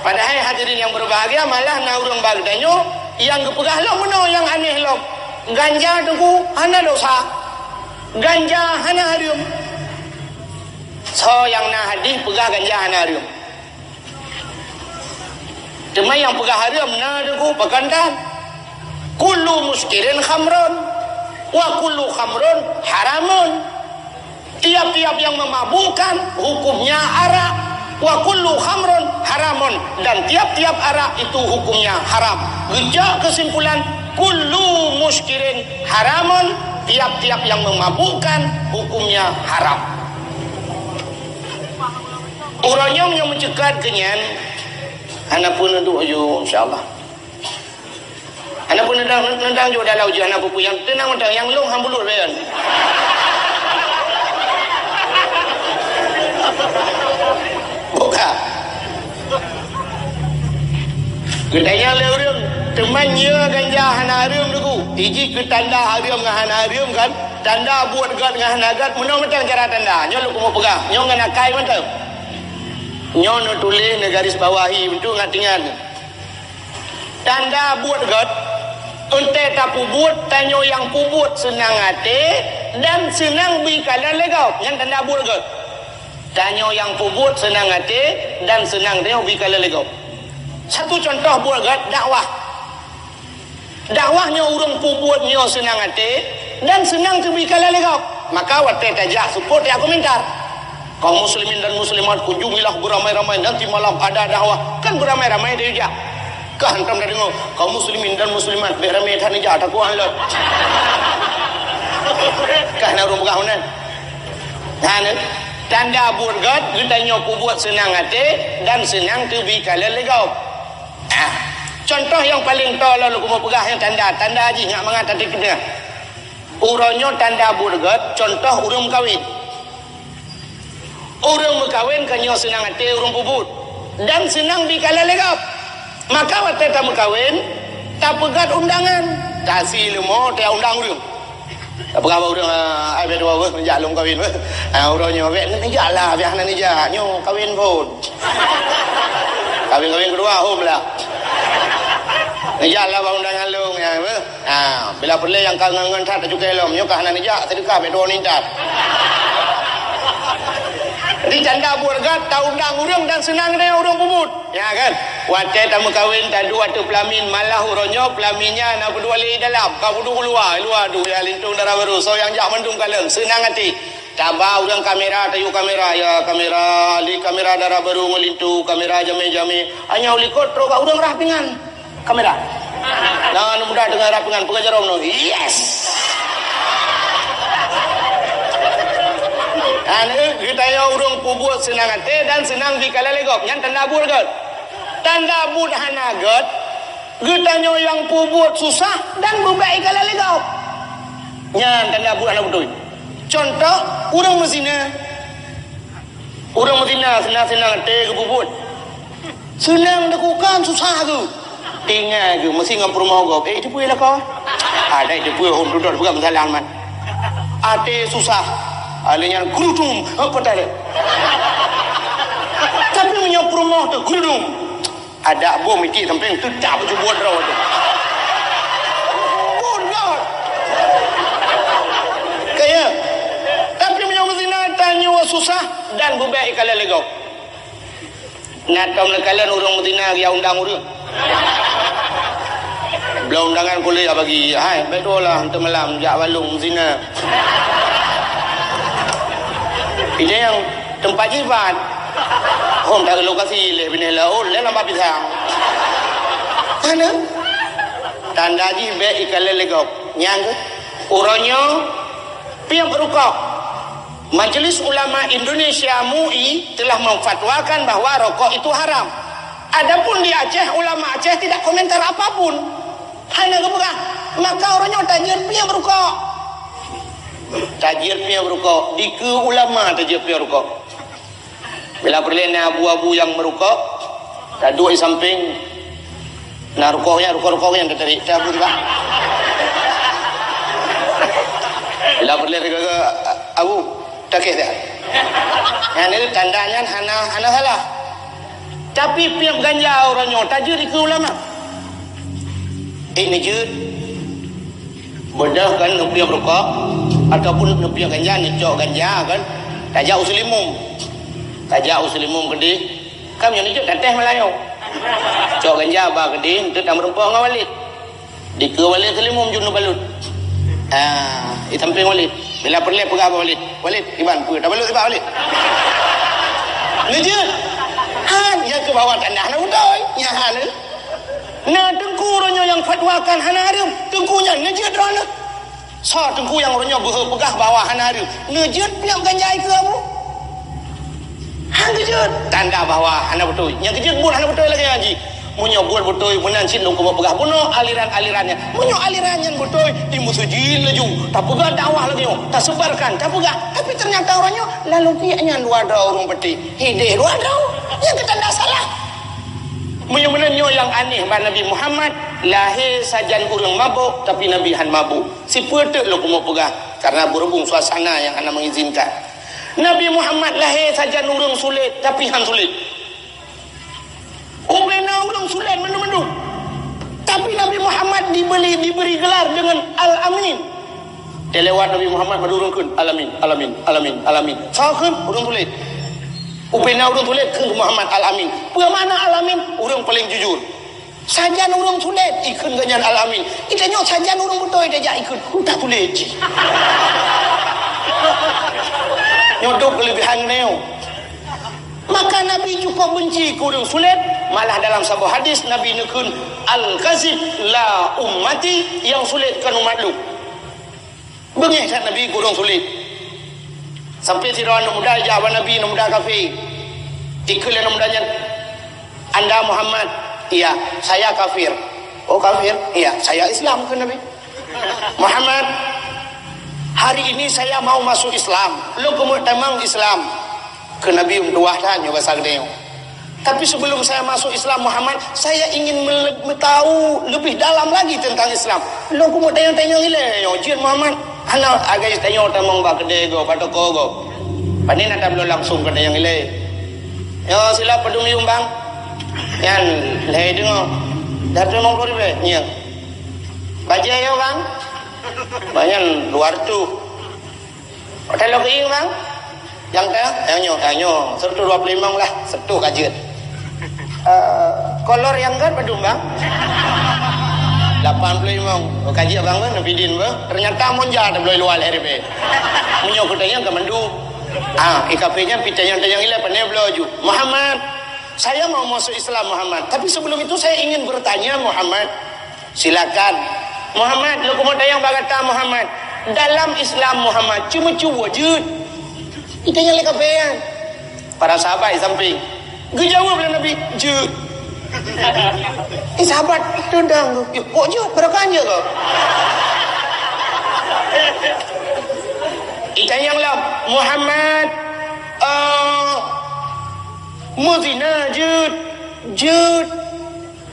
Padahai hadirin yang berbahagia, malah na ureuëng bak geutanyoe nyang geupeugah lom meunoe nyang aneh lom. Ganja Teungku hana dosa. Ganja hana hareuem. Soe nyang na hadih peugah ganja hana hareuem? Teuma nyang peugah hareuem na Teungku, pakon tan? Kullu muskirin khamrun, wa kullu khamrun haramun. Tiap-tiap yang memabukkan hukumnya arak. Wa kullu khamrun haramun, dan tiap-tiap arak itu hukumnya haram. Geujak kesimpulan, kullu muskirin haramun, tiap-tiap yang memabukkan hukumnya haram. Uroe nyoe nyang meuceukat keu nyan, hana peue neuduek aju, insya Allah. Hana peue neudang, neudang ju dalam ujian, hana peue-peue nyang teunang mantong, nyang lôn han bulut bayan. Bukan. Geutanyong lé ureuëng, teuma nyoe ganja hana hareuem, Teungku? Iji keu tanda hareuem ngon hana hareuem kan? Tanda buet gét ngon hana gét, meunoe mantong cara tanda. Nyoe lôn keumeung peugah, nyoe ngon akai mantong. Nyoe neutuléh, neugaris bawahi, untuk ngat ingat. Tanda buet gét, eunteuk tapeubuet, tanyoe nyang peubuet seunang até dan seunang bri kalon lé gob. Nyan tanda buet gét. Tanyoe nyang peubuet seunang até dan seunang tanyoe bri kalon lé gob. Satu contoh buet gét, dakwah. Dakwah nyoe ureuëng peubuet nyoe seunang até dan seunang teubri kalon lé gob. Maka watée tajak seupôt, tajak komentar. Kaum muslimin dan muslimat, kunjungilah beramai-ramai, nanti malam ada dakwah. Kan beramai-ramai tayue jak. Kah hantom tadeungoe, kaum muslimin dan muslimat, bék ramé that neujak, takot han lôt. Kah na ureuëng peugah meunan. Nah, ni, tanda buet gét, geutanyoe peubuet seunang até dan seunang teubri kalon lé gob. Ah, contoh nyang paleng toe lôn keumeung peugah nyang tanda, tanda jih ngat mangat até keudeh. Uroe nyoe tanda buet gét, contoh ureuëng meukawen. Ureuëng meukawen ka nyoe seunang até ureuëng peubuet dan seunang bri kalon lé gob. Maka watée tameukawen, tapeugét undangan, tasi leumo, taundang ureuëng. Tapeugah bak ureuëng, "Ah, ai bék tuwoe beuh, jak lôn kawin beuh. Ah, uroe nyoe bék neujak lah, biasa neujak nyoe kawin phon." Kawin-kawin keudua hom lah. Neujak lah bak undangan lôn nyan beuh. Ha, bila peureulée nyang ka ngon-ngon that tacukai lom, nyoe ka hana neujak, seudeukah bék droeneuh intat. Jadi tanda buet gét, taundang ureuëng dan seunang geutanyoe ureuëng peubuet. Ya kan? Watée tameukawen, taduek ateueh peulamin, malah uroe nyoe peulamin nyan na peuduek lé dalam, ka peuduek luwa, luwa duek ya lintong dara barô, soe nyang jak mandum kalon, seunang até. Taba ureuëng kamera, tayue kamera, ya kamera, li kamera dara barô ngon lintong, kamera jamé-jamé, hanya u likot trok bak ureuëng rhah pingan. Kamera. Nah, aneuk muda deungon rhah pingan, peugah jaroe nyoe. Yes! Aneuk, geutanyoe ureuëng peubuet seunang até dan seunang bri kalon lé gob. Nyan tanda buet gét. Tanda buet hana gét, geutanyoe nyang peubuet susah dan beubék ikalon lé gob. Nyan tanda buet hana beutôi. Contoh, ureuëng meuzina. Ureuëng meuzina seunang-seunang até geupeubuet. Seunang teukukan susah geuh. Tinggai geuh meusi ngon peurumoh gob. Eh, teupeue lakoe? Ada teupeue hom dudok peugah masalah man. Até susah. Alé nyan gerudum, apa tak ada? Tapi meunyoe peurumoh tu gerudum. Adak boh mitik sampéng teutab beujuboh droe teuh. Buet gét. Kaya. Tapi meunyoe meuzina tanyoe susah dan beubék ikalon lé gob. Na tom neukalon ureuëng meuzina geujak undang ureuëng. Bloe undangan kulét bagi, hai, bék tuwoe lah, eunteuk malam jak balong meuzina. Ide nyang teumpat jiban. Hom that lokasi lé binéh laôt, lé lam bak pisang. Mana? Tanda jih bék ikalon lé gob. Nyang uroe nyoe piep rukok. Majelis Ulama Indonesia, MUI, telah memfatwakan bahwa rokok itu haram. Adapun di Aceh, ulama Aceh tidak komentar apapun. Hana geupeugah, maka uroe nyoe tajeuet piep rukok. Tajeuet piep rukok, dikeue ulama tajeuet piep rukok. Bila peureulée na abu-abu nyang meurukok, taduek di sampéng, na rukok nyan, rukok-rukok nyan tatarék, tabu teuka. Bila peureulée teuka, abu, takéh dah. Nyan tanda nyan hana, hana salah. Tapi piep ganja uroe nyoe tajeuet dikeue ulama. Eh, neujeuet. Beudôh kan neupiep rukok ataupun neupiep ganja, neucok ganja kan. Tajak u Seulimum. Tajak u Seulimum keudeh. Kan nyoe neujeuet tatéh meulayeue. Cok ganja ba keudeh, eunteuk tameureumpok ngon Walid. Dikeue Walid Seulimum jeuet neubalut. Ah, di sampéng Walid. Bila peureulée peugah bak Walid, "Walid, kiban peue tabalut sibak Walid?" Neujeuet. Han, nyang keu bahwa tanda hana beutôi. Nyang hana. Na teungku uroe nyoe nyang fatwakan hana hareuem, teungku nyan neujeuet droeneuh. Soe teungku nyang uroe nyoe beuhe peugah bahwa hana hareuem, neujeuet piep ganja ikeue abu? Han geujeuet, tanda bahwa hana beutôi. Nyang geujeuet buet hana beutôi lagée nyan jih. Meunyoe buet beutôi, meunan cit lôn keumeung peugah bunoe aliran-aliran nyan. Meunyoe aliran nyan beutôi, timusuji laju, tapeugah dakwah lagèe nyoe, tasebarkan, tapeugah. Tapi ternyata uroe nyoe lalu piek nyan dua droe ureueng peuti, hideh dua droe. Nyang keutanda salah. Meunyoe meunan nyoe nyang aneh bak Nabi Muhammad, lahé sajan ureueng mabök, tapi Nabi han mabök. Sipeue teuk lôn keumeung peugah, karena beurhubung suasana nyang hana mengizinkan. Nabi Muhammad lahé sajan ureueng sulet, tapi han sulet. Ubena ureueng sulet mandum-mandum. Tapi Nabi Muhammad diberi, diberi gelar dengan Al-Amin. Dilewat Nabi Muhammad, padum ureueng kheun, "Al-Amin, Al-Amin, Al-Amin, Al-Amin." Soe kheun? Ureueng sulet. Ubena ureueng sulet kheun keu Muhammad, "Al-Amin." Peue makna Al-Amin? Ureueng paleng jujur. Sajan ureueng sulet, ikheun gobnyan Al-Amin. Geutanyoe sajan ureueng beutôi, tajak ikheun, "Hu, tak sulet jih." Nyoe dum keulebihan geutanyoe. Maka Nabi cukup benci keu ureueng sulet, malah dalam saboh hadis Nabi neukheun, "Al-kazib la ummati," nyang sulet kon umat lôn. Beungéh that Nabi keu ureueng sulet. Sampai sidroe aneuk muda ijak bak Nabi, aneuk muda kafé. Ikheun lé aneuk muda nyan, "Anda Muhammad?" "Iya." "Saya kafir." "Oh, kafir?" "Iya." "Saya Islam," kheun Nabi. "Muhammad, hari ini saya mau masuk Islam. Lôn keumeung tamong Islam." Kheun Nabi, "Meutuwah that nyoe basa geutanyoe. Tapi sebelum saya masuk Islam, Muhammad, saya ingin mele-, metahu lebih dalam lagi tentang Islam." "Lôn keumeung tanyong-tanyong ilèe nyoe, jeuet Muhammad." "Hana, agai tanyoe tamong bak keudè gob, bak toko gob. Pane na tabloe langsung keu tanyong ilèe." "Nyoe silop padum yuem, Bang?" "Nyan lhèe deungoe." "Dah tamong ploh ribèe?" "Nyo." "Bajèe nyoe, Bang?" "Bang, nyan dua reutôh." "Hotel lagi, Bang?" "Nyang teuh, nyang nyoe, nyang nyoe, seratus dua puluh lima lah, seratus ka jeuet." "Eh, kolor nyang göt padum, Bang?" "Lapan puluh lima. Oh, ka jeuet, Bang, beuh, neubidin, beuh. Ternyata monja tabloe luwa lhèe ribèe. Meunyoe keu tanyong ka mandum." Ah, i kafé nyan pih tanyong-tanyong ilèe, pane bloe ju. "Muhammad, saya mau masuk Islam, Muhammad. Tapi sebelum itu saya ingin bertanya, Muhammad." "Silakan." "Muhammad, lôn keumeung tanyong bak gata, Muhammad. Dalam Islam, Muhammad, ceumeucue jeuet?" Itanyong lé kafé nyan. Para sahabat di sampéng. Geujaweueb lé Nabi, "Jeuet." Eh, sahabat teudong, "Yoh, kok jeuet? Barokah jeuet kok?" Itanyong lom, "Muhammad, eh, meuzina jeuet?" "Jeuet."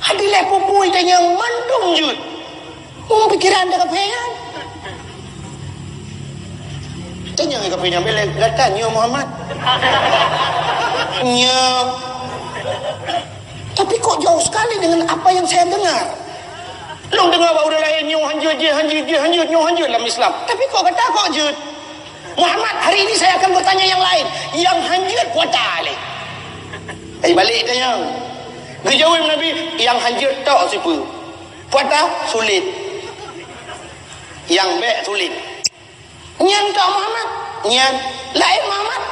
Hadi lhèe peue-peue itanyong mandum jeuet. Hum, pikiran teuh kafé nyan. Tanyong kafé nyan bèk lé, "Gata nyoe Muhammad?" "Nyoe." "Tapi kok jauh sekali dengan apa yang saya dengar? Lôn deungoe bak ureueng laén nyoe hanjeuet jih, hanjeuet jih, hanjeuet nyoe hanjeuet lam Islam. Tapi kok gata kok jeuet?" "Muhammad, hari ini saya akan bertanya yang lain. Nyang hanjeuet puasa lé." Ai balek tanyong. Geujaweueb Nabi, "Nyang hanjeuet tok sipeue? Puasa sulet. Nyang bèk sulet." "Nyan tok Muhammad?" "Nyan." "Laén Muhammad?"